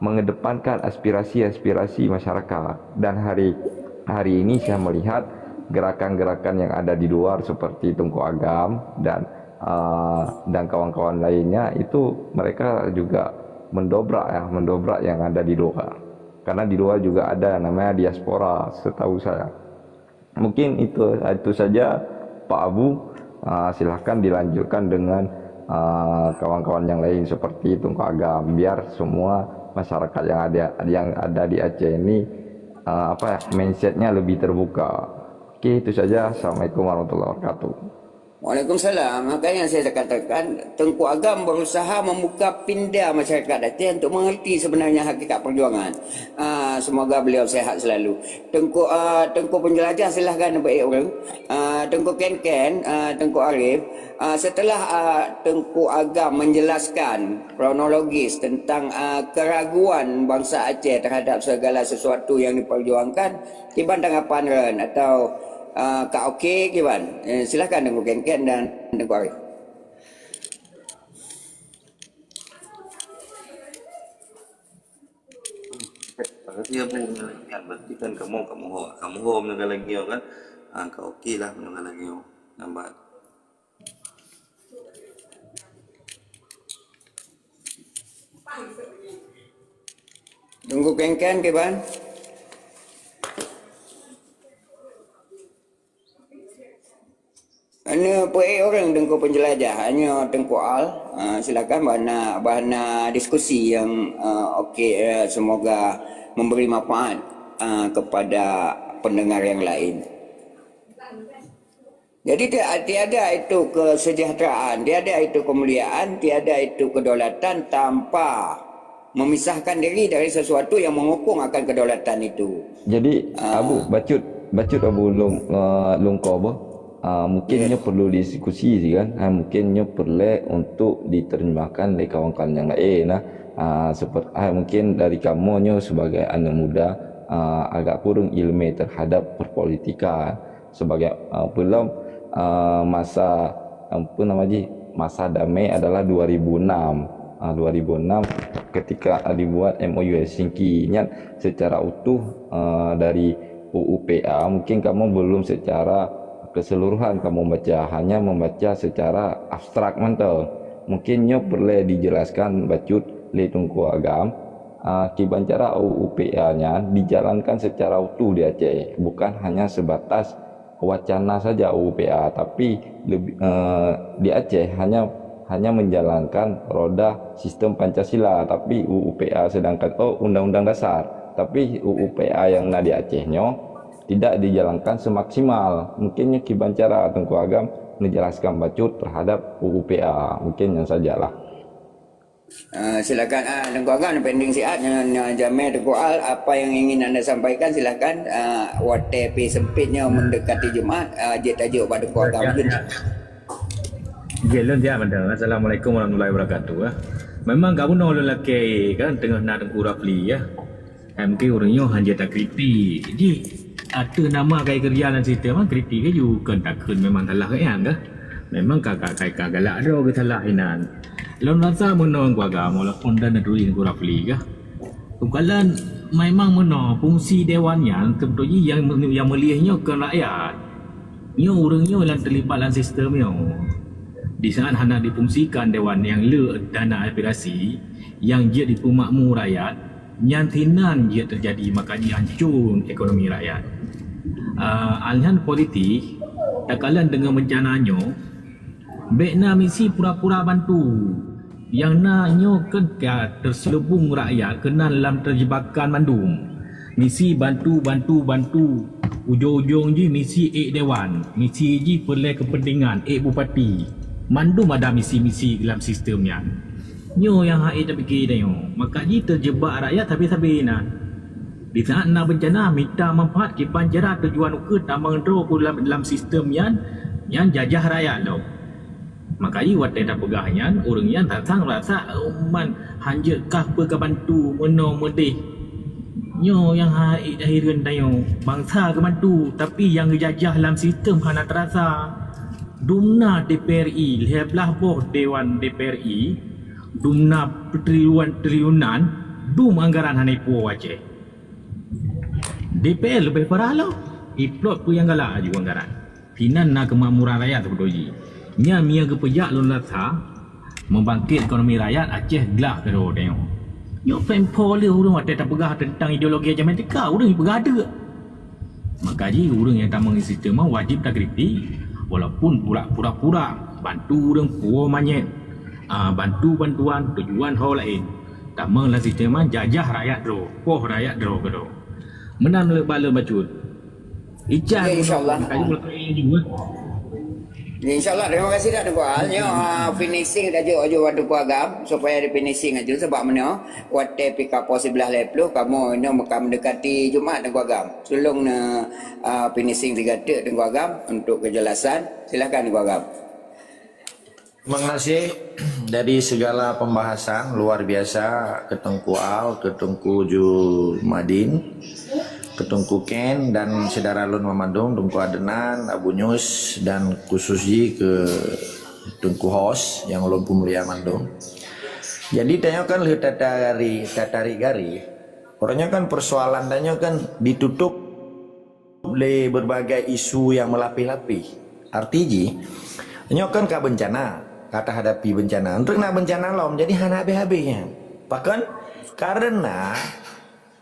mengedepankan aspirasi-aspirasi masyarakat. Dan hari hari ini saya melihat gerakan-gerakan yang ada di luar seperti Tengku Agam dan uh, dan kawan-kawan lainnya itu mereka juga mendobrak ya, mendobrak yang ada di luar. Karena di luar juga ada namanya diaspora setahu saya. Mungkin itu itu saja Pak Abu. Uh, silahkan dilanjutkan dengan uh, kawan-kawan yang lain seperti Tengku Agam, biar semua masyarakat yang ada yang ada di Aceh ini uh, apa ya, mindsetnya lebih terbuka. Oke, itu saja. Assalamualaikum warahmatullahi wabarakatuh. Waalaikumsalam. Makanya saya katakan Tengku Agam berusaha membuka pinda masyarakat Aceh untuk mengerti sebenarnya hakikat perjuangan. Uh, semoga beliau sehat selalu. Tengku uh, Tengku penjelajah silahkan Tengku Iqbal. Uh, Tengku Ken Ken, uh, Tengku Arif, uh, setelah uh, Tengku Agam menjelaskan kronologis tentang uh, keraguan bangsa Aceh terhadap segala sesuatu yang diperjuangkan, kiban tanggapan Ren atau uh, ka okey kiban? Uh, silahkan Tengku Ken Ken dan Tengku Arif. Berarti apa yang berarti kan kamu kamu ho kamu ho menegak lagi kan, ah, kau okey lah menegak lagi nampak. Tunggu kengkeng ke ban. Ane peuék ureuëng Teungku penjelajah, hanya Teungku Al. Uh, silakan bahana bahana diskusi yang uh, okey, uh, semoga memberi manfaat uh, kepada pendengar yang lain. Jadi, ti-, tiada itu kesejahteraan, tiada itu kemuliaan, tiada itu kedaulatan tanpa memisahkan diri dari sesuatu yang mengukung akan kedaulatan itu. Jadi, Ah. Abu, bacut, bacut Abu Long, ah, Longko boh. Ah, mungkin Ya. nyoe perlu didiskusi sih kan. Ha, mungkin nyoe perlu untuk diterjemahkan oleh kawan-kawan yang lain lah. Ah, seperti, ah, mungkin dari kamu nyoe sebagai anak muda, ah, agak kurang ilmu terhadap perpolitikan. Sebagai, ah, belum, ah, masa, apa nama ji, masa damai adalah dua ribu enam. Ah, dua ribu enam ketika dibuat M O U Helsinki. Nyan secara utuh, ah, dari U U P A, mungkin kamu belum secara keseluruhan kamu baca, hanya membaca secara abstrak mantong. Mungkin nyoe perlu dijelaskan bacut lé Teungku Agam, ah, kiban cara U U P A nyan dijalankan secara utuh di Aceh, bukan hanya sebatas wacana saja U U P A, tapi lebih, eh, di Aceh hanya, hanya menjalankan roda sistem Pancasila, tapi U U P A sedangkan, oh, Undang-Undang Dasar, tapi U U P A yang na di Aceh nyoe tidak dijalankan semaksimal. Mungkin nyoe kiban cara Teungku Agam menjelaskan bacut terhadap U U P A. Mungkin nyan sajalah. Ah, silakan, ah, Teungku Agam, pending siat, nyoe, nyoe jamé Teungku Al, apa yang ingin anda sampaikan, silakan, ah, watèe pi sempit nyoe mendekati Jumat, ah, jeuet tajok bak Teungku Agam. Ya, ya. Okey, lôn siap mantong. Assalamualaikum warahmatullahi wabarakatuh, ya. Memang ka bunoe lôn lakèe kan teungoh na Teungku Rafli, ya. Eh, mungkin ureueng nyoe hana takritik. Jih, ateueh nama kai keureuja lam sistem, ah, kritik laju. Kon takheun memang salah gobnyan kah? Memang ka, ka, ka, ka galak droe geusalah inan. Lôn rasa meunoe Teungku Agam, walaupun dan neuturi Teungku Rafli kah. Keungkalan memang meunoe, fungsi dewan nyan teubeutôi jih nyang, nyang meulih nyoe kon rakyat. Nyoe ureueng nyoe nyang teulibat lam sistem nyoe. Di saat hana difungsikan dewan nyang le dana aspirasi, nyang jeuet dipeumakmu rakyat, nyan sinan jeuet teujadi, maka jiancô ekonomi rakyat. Ah, alhan politik, takalon deungon beuncana nyoe, bèk na misi pura-pura bantu. Nyang na nyoe keu ka teuseulubong rakyat keunan lam teujebakan mandum. Misi bantu, bantu, bantu. Ujong-ujong jih misi ék dewan, misi jih peureulèe keupeuntengan ék bupati. Mandum ada misi-misi lam sistem nyan. Nyoe nyang hana tapike tanyoe, maka jih teujeubak rakyat sabe-sabe na. Di saat na beuncana, mita manfaat kiban cara tujuan ukeue tamong droe lam, lam sistem nyan, nyan jajah rakyat lom. Maka jih watèe tapeugah nyan, ureueng nyan sang-sang rasa, "Oh, man, hanjeuet kah peue ka bantu meunoe meudéh." Nyoe nyang hana ék tahireuen tanyoe. Bansa geubantu, tapi nyang geujajah lam sistem hana teurasa. Dum na D P R I, lhèe blaih boh dewan D P R I, dum na triliun-triliunan, dum anggaran hana ipuwoe Aceh. D P R leubeh parah lom, iplot peue nyang galak laju anggaran. Sinan na keumakmuran rakyat teupeuteuji. Nyan meunyo geupeujak lôn rasa, meubangkét ekonomi rakyat Aceh glah keudroe tanyoe. Nyoe pempo lé ureueng watèe tapeugah teuntang ideologi Aceh Merdeka, ureueng jipeugah deuk. Maka jih ureueng nyang tamong sistem nyan wajéb takritik, walaupun pura-pura bantu ureueng puwoe manyét, ah, bantu bantuan tujuan ho laén. Tamong lam sistem nyan jajah rakyat droe, poh rakyat droe keudroe. Meunan lé bak lôn bacut. Icah. Ya, insya Allah. Kayu melekat laju, eh. Ya, insya Allah. Terima kasih dah Teungku Al. Nyoe, ah, finishing dah jok, jok Teungku Agam supaya di finishing aju sebab meunoe watèe pih ka poh siblaih lhèe plôh kamoe nyoe meuka mendekati Jumat Teungku Agam. Tulông neu, ah, finishing sigateuk Teungku Agam untuk kejelasan. Silakan Teungku Agam. Terima kasih dari segala pembahasan luar biasa ke Teungku Al, ke Teungku Jumadin, ke Teungku Ken dan syedara lôn mandum, Teungku Adnan, Abu Nyus dan khusus jih ke Teungku Hos nyang ulôn peumulia mandum. Jadi tanyoe kan lheueh tatarik, tatarik garéh. Uroe nyoe kan persoalan tanyoe kan ditutup lé berbagai isu yang melapih-lapih. Arti jih, nyoe kan ka bencana, ka tahadapi bencana. Untuk na bencana lom, jadi hana habéh-habéh nyan. Pakon? Karena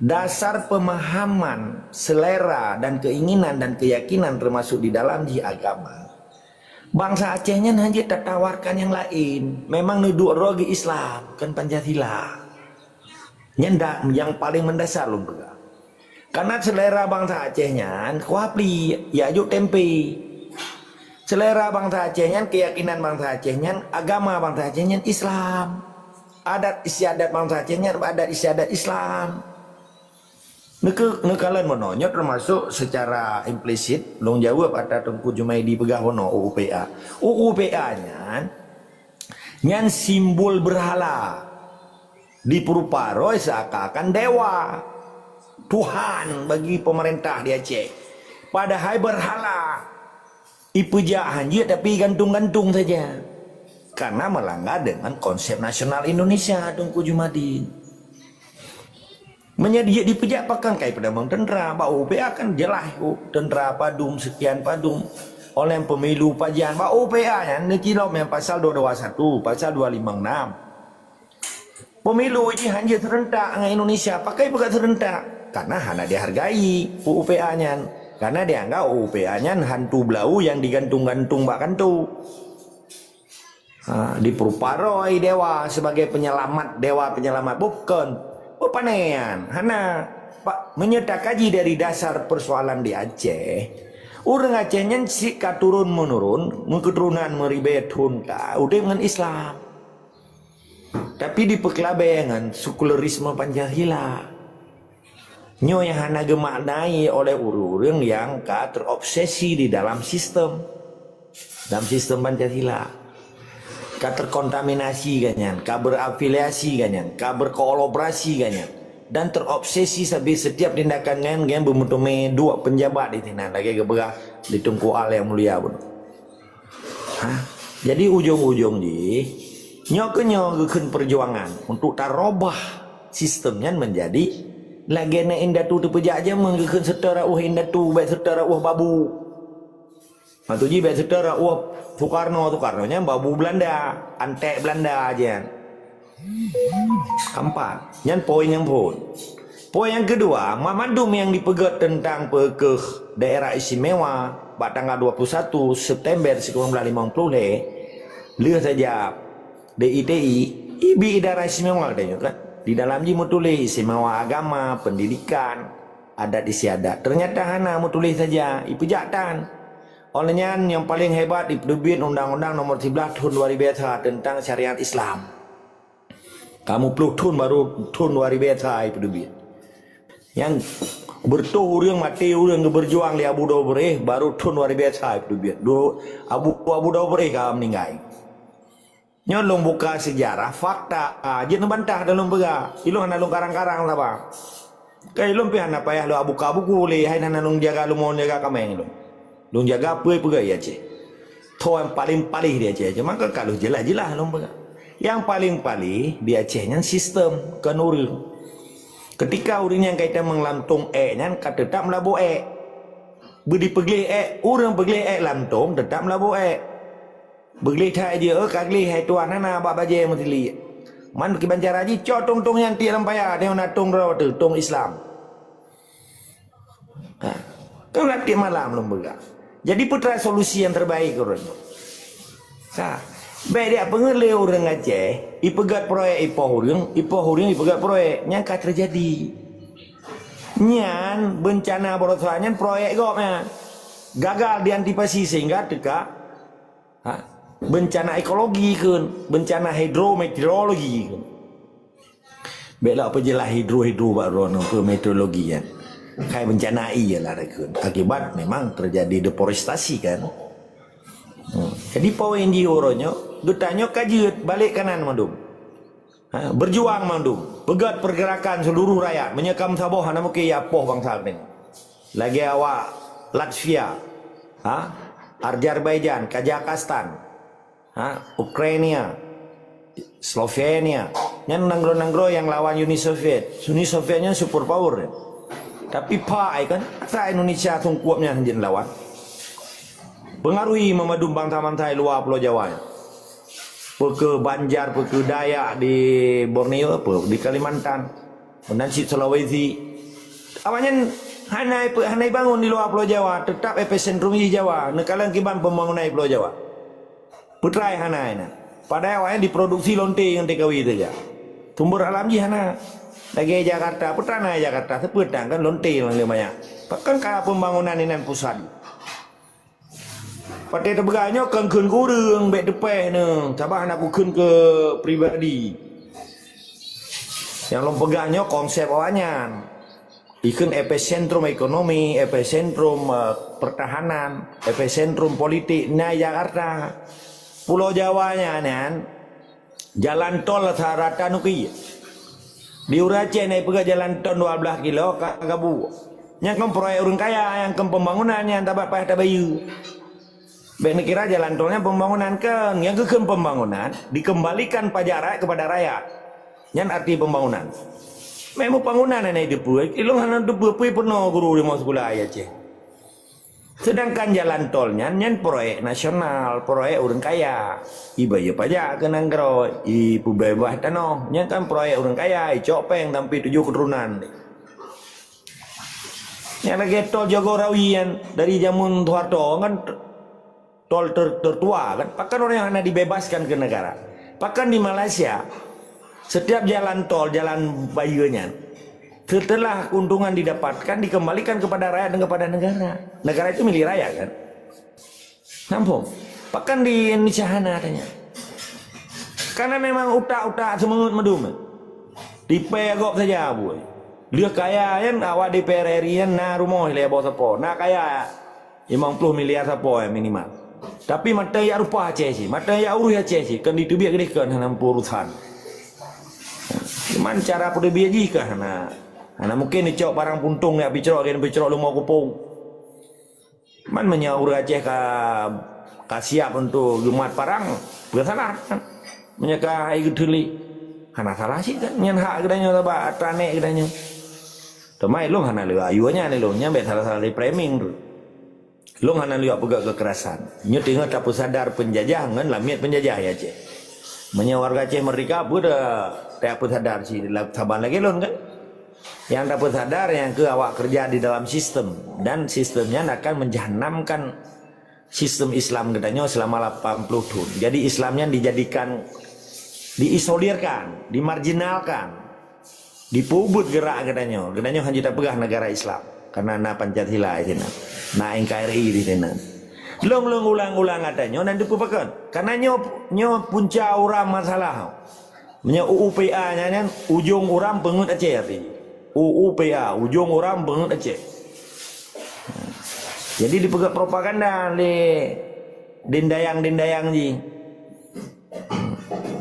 dasar pemahaman, selera, dan keinginan dan keyakinan termasuk di dalam jih agama. Bansa Aceh nyan hana jeuet tatawarkan nyang laén. Memang neuduek droe geuh Islam, kon Pancasila. Nyan dak nyang paléng meundasar lôn peugah. Karena selera bansa Aceh nyan kuah pli, ya juk tempe. Selera bansa Aceh nyan, keyakinan bansa Aceh nyan, agama bansa Aceh nyan Islam. Adat istiadat bansa Aceh nyan adat istiadat Islam. Neukalon meunoe nyoe termasuk secara implisit lôn jaweueb ata Teungku Jumaidi peugah meunoe U U P A. U U P A nyan, nyan simbol berhala. Dipeurupa roh seakan-akan dewa, Tuhan bagi pemerintah di Aceh. Padahai berhala. Ipeujak hanjeuet tapi gantung-gantung saja. Karena melanggar dengan konsep nasional Indonesia, Teungku Jumaidi. Meunyoe jeuet dipeujak pakon kai peudamong teuntera, bak U P A kan jeulaih, oh, teuntera padum, sekian padum. Oleh pemilu pajan, bak U P A nyan neucilom nyang pasal dua dua satu, pasal dua lima enam. Pemilu jih hanjeuet serentak ngon Indonesia. Pakon peugah serentak? Karena hana dihargai U U P A nyan. Karena dianggap U U P A nyan hantu beulau nyang digantung-gantung bak kantô. Ha, dipeurupa roh dewa sebagai penyelamat, dewa penyelamat. Bukan. Bukan panean. Hana. Pak, meunyoe takaji dari dasar persoalan di Aceh, ureuëng Aceh nyan sika turun-menurun, meuketurunan meuribée thon ka udeb ngon Islam. Tapi dipeukeulabée ngon sekularisme Pancasila. Nyoe nyang hana geumaknai oleh ureuëng-ureuëng nyang ka terobsesi di dalam sistem. Dalam sistem Pancasila. Ka terkontaminasi gobnyan, ka berafiliasi gobnyan, ka berkolaborasi gobnyan. Dan terobsesi sabe setiap tindakan nyan, nyan beumeuteumé duek peunjabat di sinan, lagée geupeugah di Teungku Al nyang mulia bunoe. Ha? Jadi ujong-ujong jih, nyoe keuh nyoe geukheun perjuangan untuk tarobah sistem nyan menjadi lagée na indatu teupeujak jameun geukheun seutara ueh indatu, bék seutara ueh babu. Matu jih bék seutara ueh Soekarno, Soekarno nyan babu Belanda, antek Belanda aja. Keempat, nyan poin nyang phon. Poin nyang keudua, mamandum nyang dipeugét teuntang peukeuh daerah istimewa bak tanggal dua puluh satu September seribu sembilan ratus lima puluh lhée, lheueh saja D I T I, ibi daerah istimewa geutanyoe kan. Di dalam jih meutuléh istimewa agama, pendidikan, adat istiadat. Ternyata hana meutuléh saja, ipeujak tan. Oleh nyan, nyang paleng hebat ipeuteubiet Undang-Undang Nomor Siblaih Thon dua ribée sa teuntang syariat Islam. Ka muplôh thon baru thon dua ribée sa ipeuteubiet. Nyang beureutoh ureuëng maté ureuëng geubeurjuang lé Abu Daud Beureh baru thon dua ribée sa ipeuteubiet. Dua, Abu, Abu Daud Beureh ka meuninggai. Nyoe lôn buka seujarah, fakta, jeuet neubantah dan lôn peugah. Ilôn hana lôn karang-karang saba. Ka ilôn pih hana payah lôn buka buku lé, hai hana lôn jaga lôn mon jaga kaméng ilôn. Lôn jaga peue peugah i Aceh. Tho nyang paleng paléh di Aceh, cuma ka ka lheueh jeulaih-jeulaih lôn peugah. Nyang paleng paléh di Aceh nyan sistem, kon ureuëng. Keutika ureuëng nyang ka itamong lam tông ék nyan ka teutab meulaboh ék. Beudipeugleh ék, ureuëng peugleh ék lam tông teutab meulaboh ék. Beugleh that jih, ka gleh hai tuan hana bak bajée meutili. Man kiban cara jih cok tông-tông nyan tiek lam paya, nyoe na tông droe teuh, tông Islam. Ha. Kan tiek malam lôn peugah. Jadi peutrai solusi nyang terbaik ureuëng. Ha. Bék diak peungeut lé ureuëng Aceh, ipeugét proyek ipoh ureuëng, ipoh ureuëng ipeugét proyek. Nyang ka teujadi. Nyan beuncana baroesa nyan proyek gob nyan. Gagal diantisipasi sehingga teuka Ha? Beuncana ekologi kheun, beuncana hidrometeorologi kheun. Bék lak peujeulaih hidro-hidro bak droeneuh, peue meteorologi nyan. Hai beuncana ie lah kheun. Akibat memang terjadi deforestasi kan. Hmm. Jadi poin jih uroe nyoe, geutanyoe ka jeuet balek kanan mandum. Ha, berjuang mandum, peugét pergerakan seluruh rakyat. Meunyoe ka meusaboh hana mungken ya poh bansa geutanyoe. Lagée awak Latvia, ha, Azerbaijan, Kazakhstan, ha, Ukraina, Slovenia. Nyan nanggroe-nanggroe nyang lawan Uni Soviet. Uni Soviet nyan super power. Tapi pai kan, asa Indonesia sungkup nyan hanjeut lawan. Pengaruhi meumandum bansa-bansa di luwa Pulo Jawa nyan. Peu keuh Banjar, peu keuh Dayak di Borneo, peu di Kalimantan, meunan cit Sulawesi. Awaknyan hana ipe-, hana ibangun di luwa Pulo Jawa, teutap episentrum jih Jawa, neukalon kiban pembangunan di Pulo Jawa. Peutrai hana inan. Padahai awaknyan diproduksi lonte ngon T K W saja. Sumber alam jih hana. Lagée Jakarta, peutrai na Jakarta, seupeuet tan kan lonte nyang lé banyak. Pakon ka pembangunan inan pusat. Watée teupeugah nyoe kon kheun keu ureuëng, bék teupéh neuh, sabab hana kukheun keu pribadi. Nyang lôn peugah nyoe konsep awaknyan. Ikheun episentrum ekonomi, episentrum, eh, pertahanan, episentrum politik na Jakarta. Pulo Jawa nyan, nyan jalan tol rata-rata nuki. Di ureuëng Aceh na ipeugah jalan tol dua belas kilo ka gabu. Nyang kon proyek ureuëng kaya, nyang kon pembangunan nyang tabat payah tabayeue. Bék neukira jalan tol nyan pembangunan, kon nyang geukheun pembangunan dikembalikan pajak rakyat kepada rakyat. Nyan arti pembangunan. Memang pembangunan hana deupeue, ilong hana deupeue pui peunoh guru di mau sekolah ayat ceh. Sedangkan jalan tol nyan, nyan proyek nasional, proyek ureuëng kaya. Ibayeue pajak keu nanggroe, ipeubeubaih tanoh. Nyan kan proyek ureuëng kaya, icok péng sampai tujoh keturunan. Nyang lagée tol Jogo Rawi nyan dari jameun Soeharto kan tol ter, tertua kan. Pakon orang yang hana dibebaskan ke negara. Pakon di Malaysia setiap jalan tol, jalan bayeue nyan, setelah keuntungan didapatkan dikembalikan kepada rakyat dan kepada negara. Negara itu milik rakyat kan. Nampak? Pakon di Indonesia hana katanya. Karena memang utak-utak semeut medum. Tipée gob saja buai. Lheueh kaya kan awak D P R R I kan na rumoh lé boh sapo. Na kaya limong ploh miliar sapo ya minimal. Tapi mata ya rupa Aceh sih, mata ya urus Aceh sih, kan ditubiak gede kan hana urusan. Cuman cara peudeubiak jih kan hana. Hana mungkin dicok barang puntung ya picrok gen picrok limo kupung. Man meunyoe ureuëng Aceh ka, ka siap untuk geumat parang, bukan salah. Meunyoe ka hai geuteuli, hana salah sih kan. Nyan hak geutanyoe sabab atra nek geutanyoe. Teuma ilong hana lewat ayuannya ilong nyan bet salah-salah di framing tu. Long hana liwat peugah kekerasan. Nyoe teungoh tapeusadar penjajah ngon lamiet penjajah ya Aceh. Meunyoe warga Aceh merdeka, peue dah tapeusadar si saban lagée lôn kan? Yang tapeusadar yang ke awak kerja di dalam sistem dan sistem nyan akan menjahanamkan sistem Islam geutanyoe selama lapan puluh tahun. Jadi Islam nyan dijadikan, diisolirkan, dimarjinalkan. Dipubuet gerak geutanyoe. Geutanyoe hana tapeugah negara Islam. Karena na Pancasila di sinan. Na N K R I di sinan. Long-long ulang-ulang geutanyoe nan dipeupakat. Karena nyoe, nyoe punca uram masalah. Meunyoe U U P A nyan, nyan ujong uram peungeut Aceh api. U U P A, ujong uram peungeut Aceh. Jadi dipeugah propaganda lé dendayang-dendayang jih.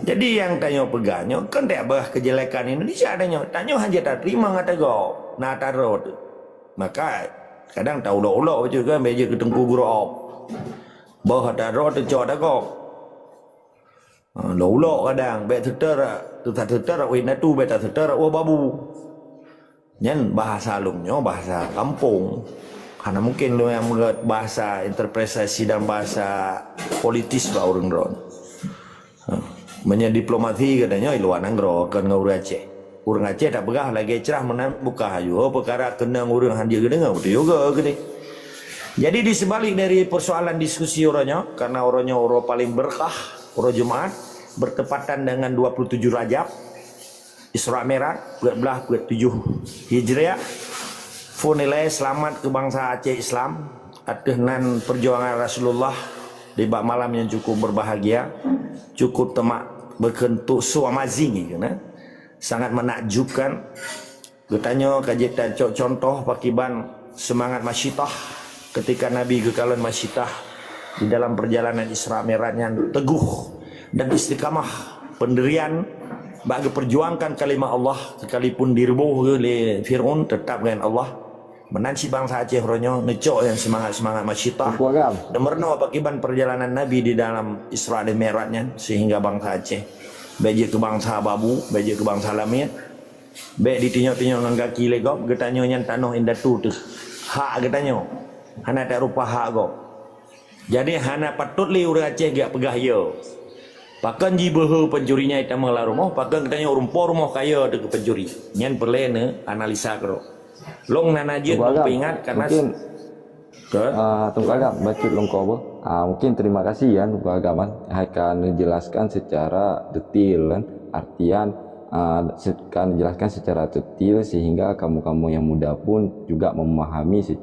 Jadi nyang tanyoe peugah nyoe kon dak bah keujelekan Indonesia tanyoe. Tanyoe hana taterima ngon teugok na taro tu. Maka kadang taulok-ulok bacut kan, bèk jeuet keu teungku gurop. Boh taro teucok tagok. Ha, ulok-ulok kadang bèk teuter, teuta teuter weh natu, bèk ta teuter weh babu. Nyan bahasa lôn nyoe, bahasa kampung. Hana mungkin lôn nyang meugot bahasa interpretasi dan bahasa politis bak ureuëng droen. Ha. Meunyoe diplomasi geutanyoe i luwa nanggroe kon ngon ureuëng Aceh. Ureuëng Aceh tapeugah lagèe crah meunan buka aju, oh, peukara keunong ureuëng hanjeuet geudeungoe, beutôi juga keudeh. Jadi di sebalik dari persoalan diskusi uroe nyoe, karena uroe nyoe uroe paling berkah, uroe Jumaat, bertepatan dengan dua puluh tujuh Rajab, Isra Mi'raj, peuet blah peuet tujuh Hijriah. Phon nilai selamat keu bansa Aceh Islam ateueh nan perjuangan Rasulullah di bak malam yang cukup berbahagia, cukup teuma beukeuntuk su amazing, sangat menakjubkan. Geutanyoe ka jeuet tacok contoh pakiban seumangat masyitah ketika Nabi geukalon masyitah di dalam perjalanan Isra Mi'raj nyan teguh dan istiqamah pendirian bak geuperjuangkan kalimah Allah, sekalipun diruboh lé Fir'aun, tetap ngon Allah. Meunan cit bansa Aceh uroe nyoe neucok nyang seumangat-seumangat masyitah. Teungku Agam. Neumeureunoe pakiban perjalanan Nabi di dalam Isra dan Mi'raj nyan sehingga bansa Aceh bèk jeuet keu bansa babu, bèk jeuet keu bansa lamiet. Bèk ditinyok-tinyok ngon gaki lé gob, geutanyoe nyan tanoh indatu teuh. Hak geutanyoe. Hana tarupa hak gob. Jadi hana patot lé ureuëng Aceh geujak peugah yo. Pakon jibeuhe pencuri nyan tamong lam rumoh, pakon geutanyoe ureuëng po rumoh kaya teuh keu pencuri. Nyan peureulèe neuanalisa keudroe. Long nan jeuet Teungku Agam, peuingat karena mungkin Ke? Ah, Teungku Agam, bacut lôn koh beuh. Ah, mungkin terima kasih ya Teungku Agam kan. Hai ka neujelaskan secara detail kan. Artian, ah, se-, ka neujelaskan secara detail sehingga kamu-kamu yang muda pun juga memahami se-,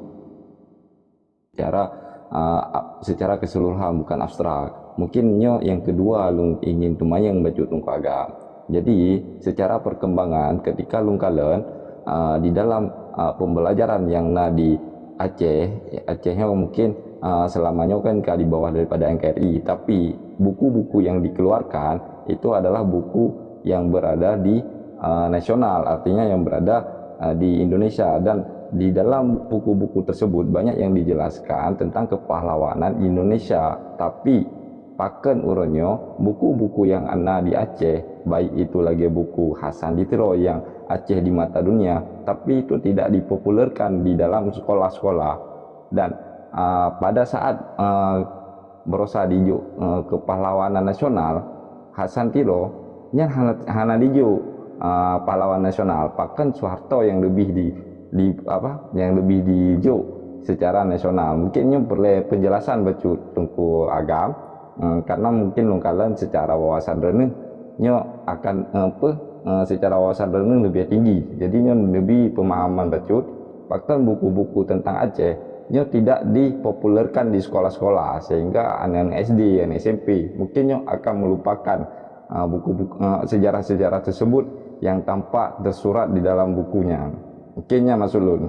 secara Ah, ap-, secara keseluruhan, bukan abstrak. Mungkin nyoe nyang keudua lôn ingin teumanyong bacut Teungku Agam. Jadi, secara perkembangan, ketika lôn kalon, ah, di dalam, ah, pembelajaran nyang na di Aceh, Aceh nyoe mungkin, ah, selama nyoe kan ka di bawah daripada N K R I, tapi buku-buku yang dikeluarkan itu adalah buku yang berada di, ah, nasional, artinya yang berada, ah, di Indonesia. Dan di dalam buku-buku tersebut banyak yang dijelaskan tentang kepahlawanan Indonesia. Tapi, pakon uroe nyoe, buku-buku yang na di Aceh, baik itu lagée buku Hasan di Tiro yang Aceh di mata dunia, tapi itu tidak dipopulerkan di dalam sekolah-sekolah. Dan, ah, pada saat, ah, berusaha dijok, ah, kepahlawanan nasional, Hasan Tiro, nyan hana, hana dijok, ah, pahlawan nasional. Pakon Soeharto yang lebih di, di, apa, yang lebih dijok secara nasional. Mungkin nyoe peureulée penjelasan bacut Teungku Agam, eh, karena mungkin lôn kalon secara wawasan droeneuh nyoe akan, eh, apa, eh, secara wawasan droeneuh lebih tinggi. Jadi nyoe lebih pemahaman bacut, pakon buku-buku tentang Aceh nyoe tidak dipopulerkan di sekolah-sekolah, sehingga aneuk-aneuk S D, aneuk S M P, mungkin nyoe akan melupakan, ah, buku-buku, ah, sejarah-sejarah tersebut yang tampak tersurat di dalam bukunya. Mungkin nyan maksud lôn.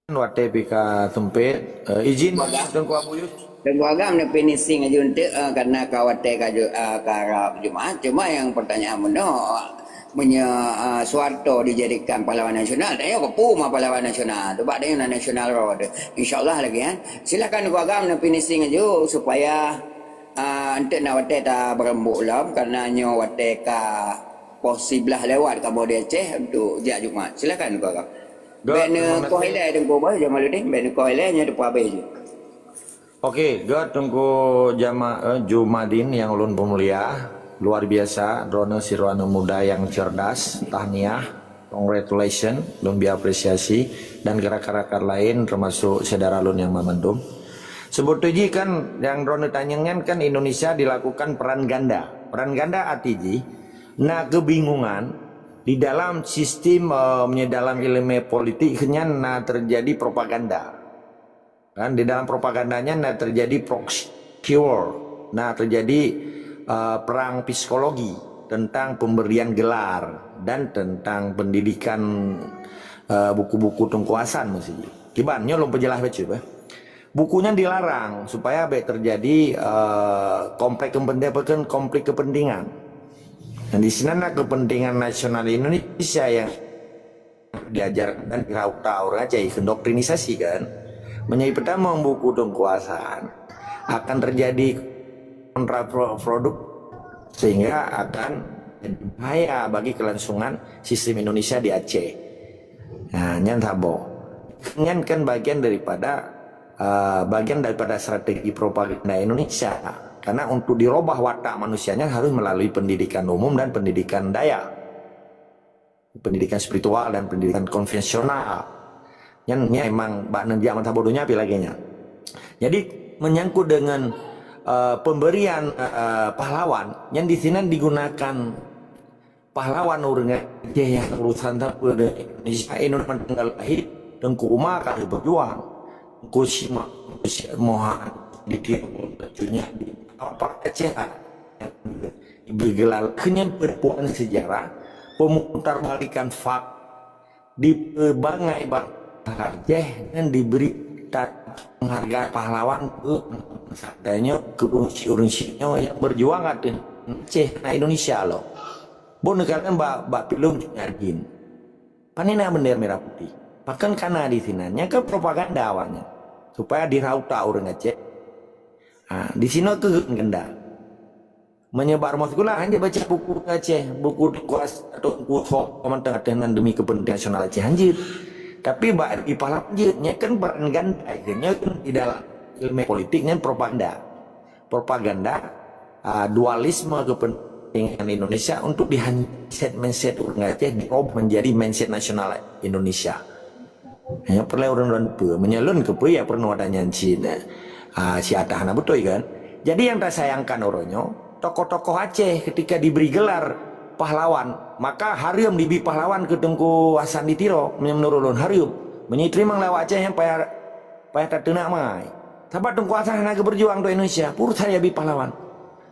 Watée pih ka sempit, eh, izin Teungku Abu Yus. Teungku Agam ni finishing aju enteuk, eh, karena ka watée ka ju-, eh, ka rab Jumaat. Cuma nyang pertanyaan meunoe, meunyoe, eh, Soeharto dijadikan pahlawan nasional, tanyoe keupeue ma pahlawan nasional? Coba tanyoe na National Road. Insya Allah lagi, kan. Silakan Teungku Agam ni finishing aju supaya, eh, enteuk na watée tabeureumbôk lom, karena nyoe watée ka poh siblaih lewat kamoe di Aceh untuk jak Jumaat. Silakan Teungku Agam. Bèk neukoh ilèe Teungku boh, Jamaluddin, bèk neukoh ilèe, nyoe teupeuhabéh jih. Oke, gèt Teungku Jama-, eh, Jumadin nyang ulôn peumulia, luar biasa, droeneuh sidroe aneuk muda nyang cerdas, tahniah, congratulations, lôn bri apresiasi, dan rakan-rakan laén, teumasok syedara lôn nyang banmandum. Seubeutôi jih kan, nyang droeneuh tanyong nyan kan Indonesia dilakukan peran ganda. Peran ganda arti jih, na keubingungan di dalam sistem, eh, meunyoe dalam ileumèe politik nyan na teujadi propaganda. Kan di dalam propaganda nyan na teujadi proxy war, na teujadi, eh, perang psikologi tentang pemberian gelar dan tentang pendidikan, eh, buku-buku Teungku Hasan meusi. Kiban nyoe lôn peujeulaih bacut, eh. Buku nyan dilarang supaya bèk teujadi, eh, konflik kepentingan, konflik kepentingan. Dan di sinan na kepentingan nasional Indonesia nyang diajarkan dan dirauta ureueng Aceh, indoktrinisasi kan. Meunyoe peutamong buku Teungku Hasan akan teujadi kontraproduk sehingga akan jadi bahaya bagi kelangsungan sistem Indonesia di Aceh. Nah, nyan saboh. Nyan kan bagian daripada, eh, bagian daripada strategi propaganda Indonesia. Karena untuk dirubah watak manusianya harus melalui pendidikan umum dan pendidikan daya. Pendidikan spiritual dan pendidikan konvensional. Nyan, nyan memang bak neujak mata bodohnya pi lagèe nyan. Jadi, menyangkut dengan, eh, pemberian, eh, pahlawan, nyan di sinan digunakan pahlawan ureueng Aceh nyang urusan sapeue di Indonesia, Indonesia mantong lahé, Teungku Umar ka lheueh berjuang. Teungku Sima, Teungku Syed Mohan, di Timur, di apa Aceh, bergelar kenyang perempuan sejarah, pemutarbalikan fak, dipeubangai bangsa Aceh dan diberi ta-, penghargaan pahlawan keu bangsa tanyoe, keu ureueng syiek-ureueng syiek nyoe nyang berjuang ateueh Aceh na Indonesia lom. Bon neukalon bak, bak filem Cut Nyak Dhien. Pane na bendera merah putih? Pakon kana di sinan? Nyan kan propaganda awaknyan. Supaya dirauta ureueng Aceh. Ha, di sinoe keuh ganda. Meunyoe bak rumoh sikula, hanjeuet baca buku Aceh, buku kuas atau buku ho mantong ateueh nan demi kepentingan nasional Aceh, hanjeuet. Tapi bak di pahlawan jeuet, nyan kan peran ganda, nyan kan di dalam ileumèe politik nyan propaganda. Propaganda, ah, dualisme kepentingan Indonesia untuk dihan-, mindset-mindset ureueng Aceh dirubah menjadi mindset nasional Indonesia. Hanya peureulèe ureueng lôn peue. Meunyoe lôn keupeue ya peurunoe ada nyan cit, ah, si atah na beutôi kan. Jadi nyang tasayangkan uroe nyoe, tokoh-tokoh Aceh ketika diberi gelar pahlawan, maka hareuem dibi pahlawan keu Teungku Hasan di Tiro, meunyoe meunurot lôn hareuem. Meunyoe teurimong lé awak Aceh nyang payah Payah tateunak mai. Saban Teungku Hasan hana geubeujuang untuk Indonesia, pur saya bi pahlawan.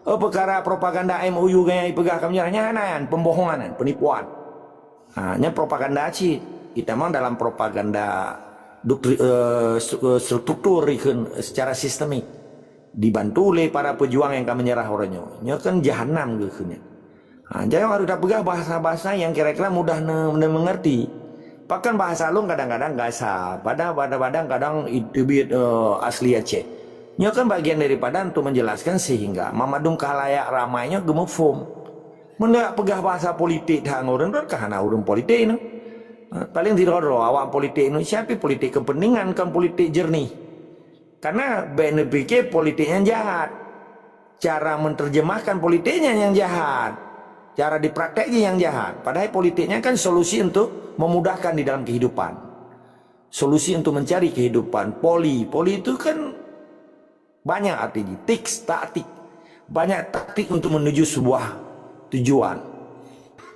Oh, peukara propaganda M O U gaya ipeugah ka meunyeurah, nyan hana nyan, pembohongan nyan, penipuan. Ha, nyan propaganda cit. Kita memang dalam propaganda doktri-, eh, stru-, eh, struktur ikheun secara sistemik. Dibantu oleh para pejuang nyang ka meunyeurah uroe nyoe. Nyoe kan jahanam geukheun nyan. Ha, jadi harus tapeugah bahasa-bahasa nyang kira-kira mudah ne-, ne-, mengerti. Bahkan bahasa lôn kadang-kadang gasa, pada, pada, kadang kadang teubiet, eh, asli Aceh. Nyoe kan bagian daripada untuk menjelaskan sehingga mamandum khalayak ramai nyoe geumuphom. Meunyoe peugah bahasa politik that ngon ureuëng, kan hana ureuëng politik nyoe. Ha, paling sidroe-droe awak politik Indonesia, tapi politik kepentingan, kan politik jernih. Karena bèk neupike politik nyang jahat. Cara menerjemahkan politiknya yang jahat. Cara dipraktek je yang jahat. Padahal politiknya kan solusi untuk memudahkan di dalam kehidupan. Solusi untuk mencari kehidupan. Poli. Poli itu kan banyak artinya. Tiks, taktik. Banyak taktik untuk menuju sebuah tujuan.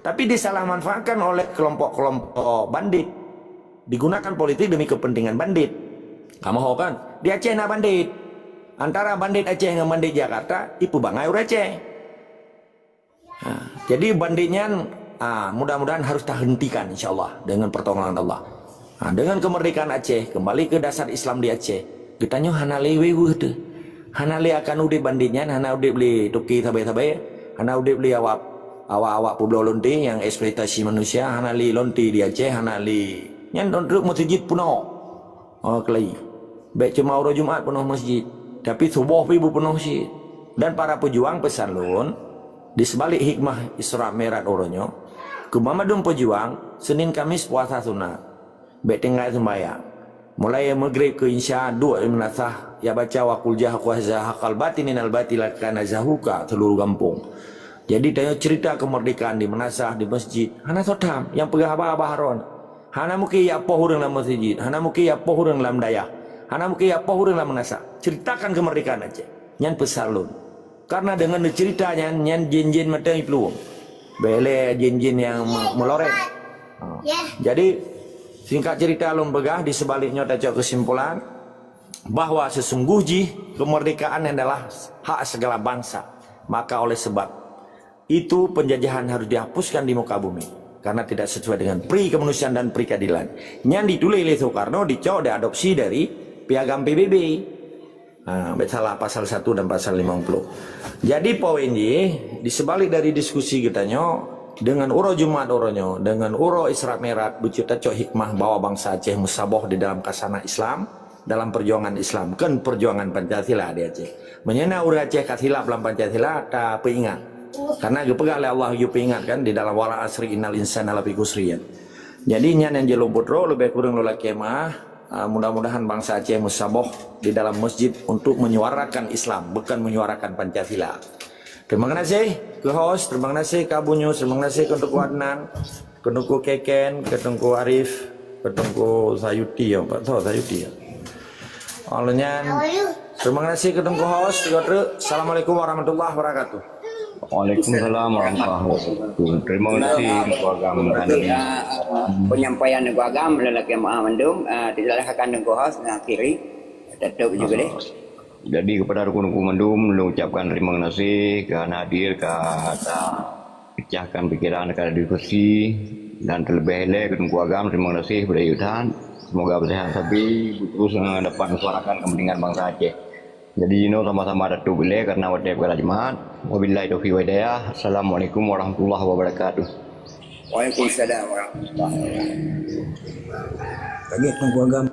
Tapi disalahmanfaatkan oleh kelompok-kelompok bandit. Digunakan politik demi kepentingan bandit. Kamoe ho kan? Di Aceh na bandit. Antara bandit Aceh ngon bandit Jakarta, ipeubangai ureuëng Aceh. Ha, jadi bandit nyan, ah, mudah-mudahan harus tahentikan, insya Allah, dengan pertolongan Allah. Ha, dengan kemerdekaan Aceh, kembali ke dasar Islam di Aceh, geutanyoe hana lé wéweuh teuh. Hana lé akan udép bandit nyan, hana udép lé toke sabe-sabe, hana udép lé awak, awak-awak peubloe lonte nyang eksploitasi manusia, hana lé lonte di Aceh, hana lé. Nyan trok meuseujid peunoh. Oh, keulai. Bèk cuma uroe Jumat peunoh masjid, tapi suboh pih beupeunoh cit. Dan para pejuang peusan lôn, di sebalik hikmah Isra Mi'raj uroe nyoe, keu banmandum pejuang, Senin Kamis puasa sunat. Bèk tinggai seumbahyang. Mulai Maghrib keu Isya, duek di meunasah, ya baca wa qul jahaqu haza haqal batini nal batila kana zahuqa seluruh gampông. Jadi, tanyoe cerita kemerdekaan di meunasah, di masjid, hana soe tham, nyang peugah haba-haba harôn. Hana mungkin ya poh ureuëng lam masjid, hana mungkin ya poh ureuëng lam dayah, hana mungkin ya poh ureuëng lam meunasah. Ceritakan kemerdekaan Aceh. Nyan peusan lôn. Karena deungon cerita nyan, nyan jén-jén mantong iplueng. Bèk lé jén-jén nyang me-, meuloreng. Ha. Jadi, singkat cerita lôn peugah, di sebalik nyoe tacok kesimpulan bahwa sesungguh jih kemerdekaan adalah hak segala bangsa. Maka oleh sebab itu penjajahan harus dihapuskan di muka bumi karena tidak sesuai dengan pri kemanusiaan dan pri keadilan. Nyan dituléh lé Soekarno, dicok, diadopsi dari Piagam P B B. Ha, bèk salah pasal satu dan pasal lima puluh. Jadi poin jih, di sebalik dari diskusi geutanyoe, dengan uroe Jumat uroe nyoe, dengan uroe Isra Mi'raj, beutôi tacok hikmah bahwa bangsa Aceh meusaboh di dalam kasanah Islam, dalam perjuangan Islam, kon perjuangan Pancasila di Aceh. Meunyoe na ureuëng Aceh ka silap lam Pancasila, tapeuingat. Karena geupeugah lé Allah, geupeuingatkan di dalam wal asri innal insana lafi khusr. Jadi nyan nyang jeuet lôn peutrok, leubeh kureueng lôn lakèe meu'ah. Ah, mudah-mudahan bangsa Aceh meusaboh di dalam masjid untuk menyuarakan Islam, bukan menyuarakan Pancasila. Terima kasih ke host, terima kasih ke Abu Nyus, terima kasih ke Teungku Adnan, ke Teungku Keken, ke Teungku Arif, ke Teungku Sayuti, ya, Pak Toh Sayuti, ya. Alanya, terima kasih ke Teungku host, juga truk. Assalamualaikum warahmatullahi wabarakatuh. Waalaikumsalam warahmatullahi wabarakatuh. Terima kasih Teungku Agam dan Ah, ah, penyampaian Teungku Agam, lelaki maaf mandum, ah, disalahkan Teungku host, mengakhiri. Tutup juga deh. Jadi kepada Teungku mandum, lôn ucapkan terima kasih kerana hadir, ka, ka pecahkan pikiran, ka diskusi, dan terlebih lagi ke Teungku Agam, terima kasih kepada Yudan. Semoga bersehat sabi, terus, eh, dapat menyuarakan kepentingan bangsa Aceh. Jadi, inoe sama-sama tatup ilèe karena watèe peukara Jumat. Wabillahi taufiq wal hidayah. Assalamualaikum warahmatullahi wabarakatuh. Waalaikumsalam warahmatullahi wabarakatuh. Bagi Teungku Agam.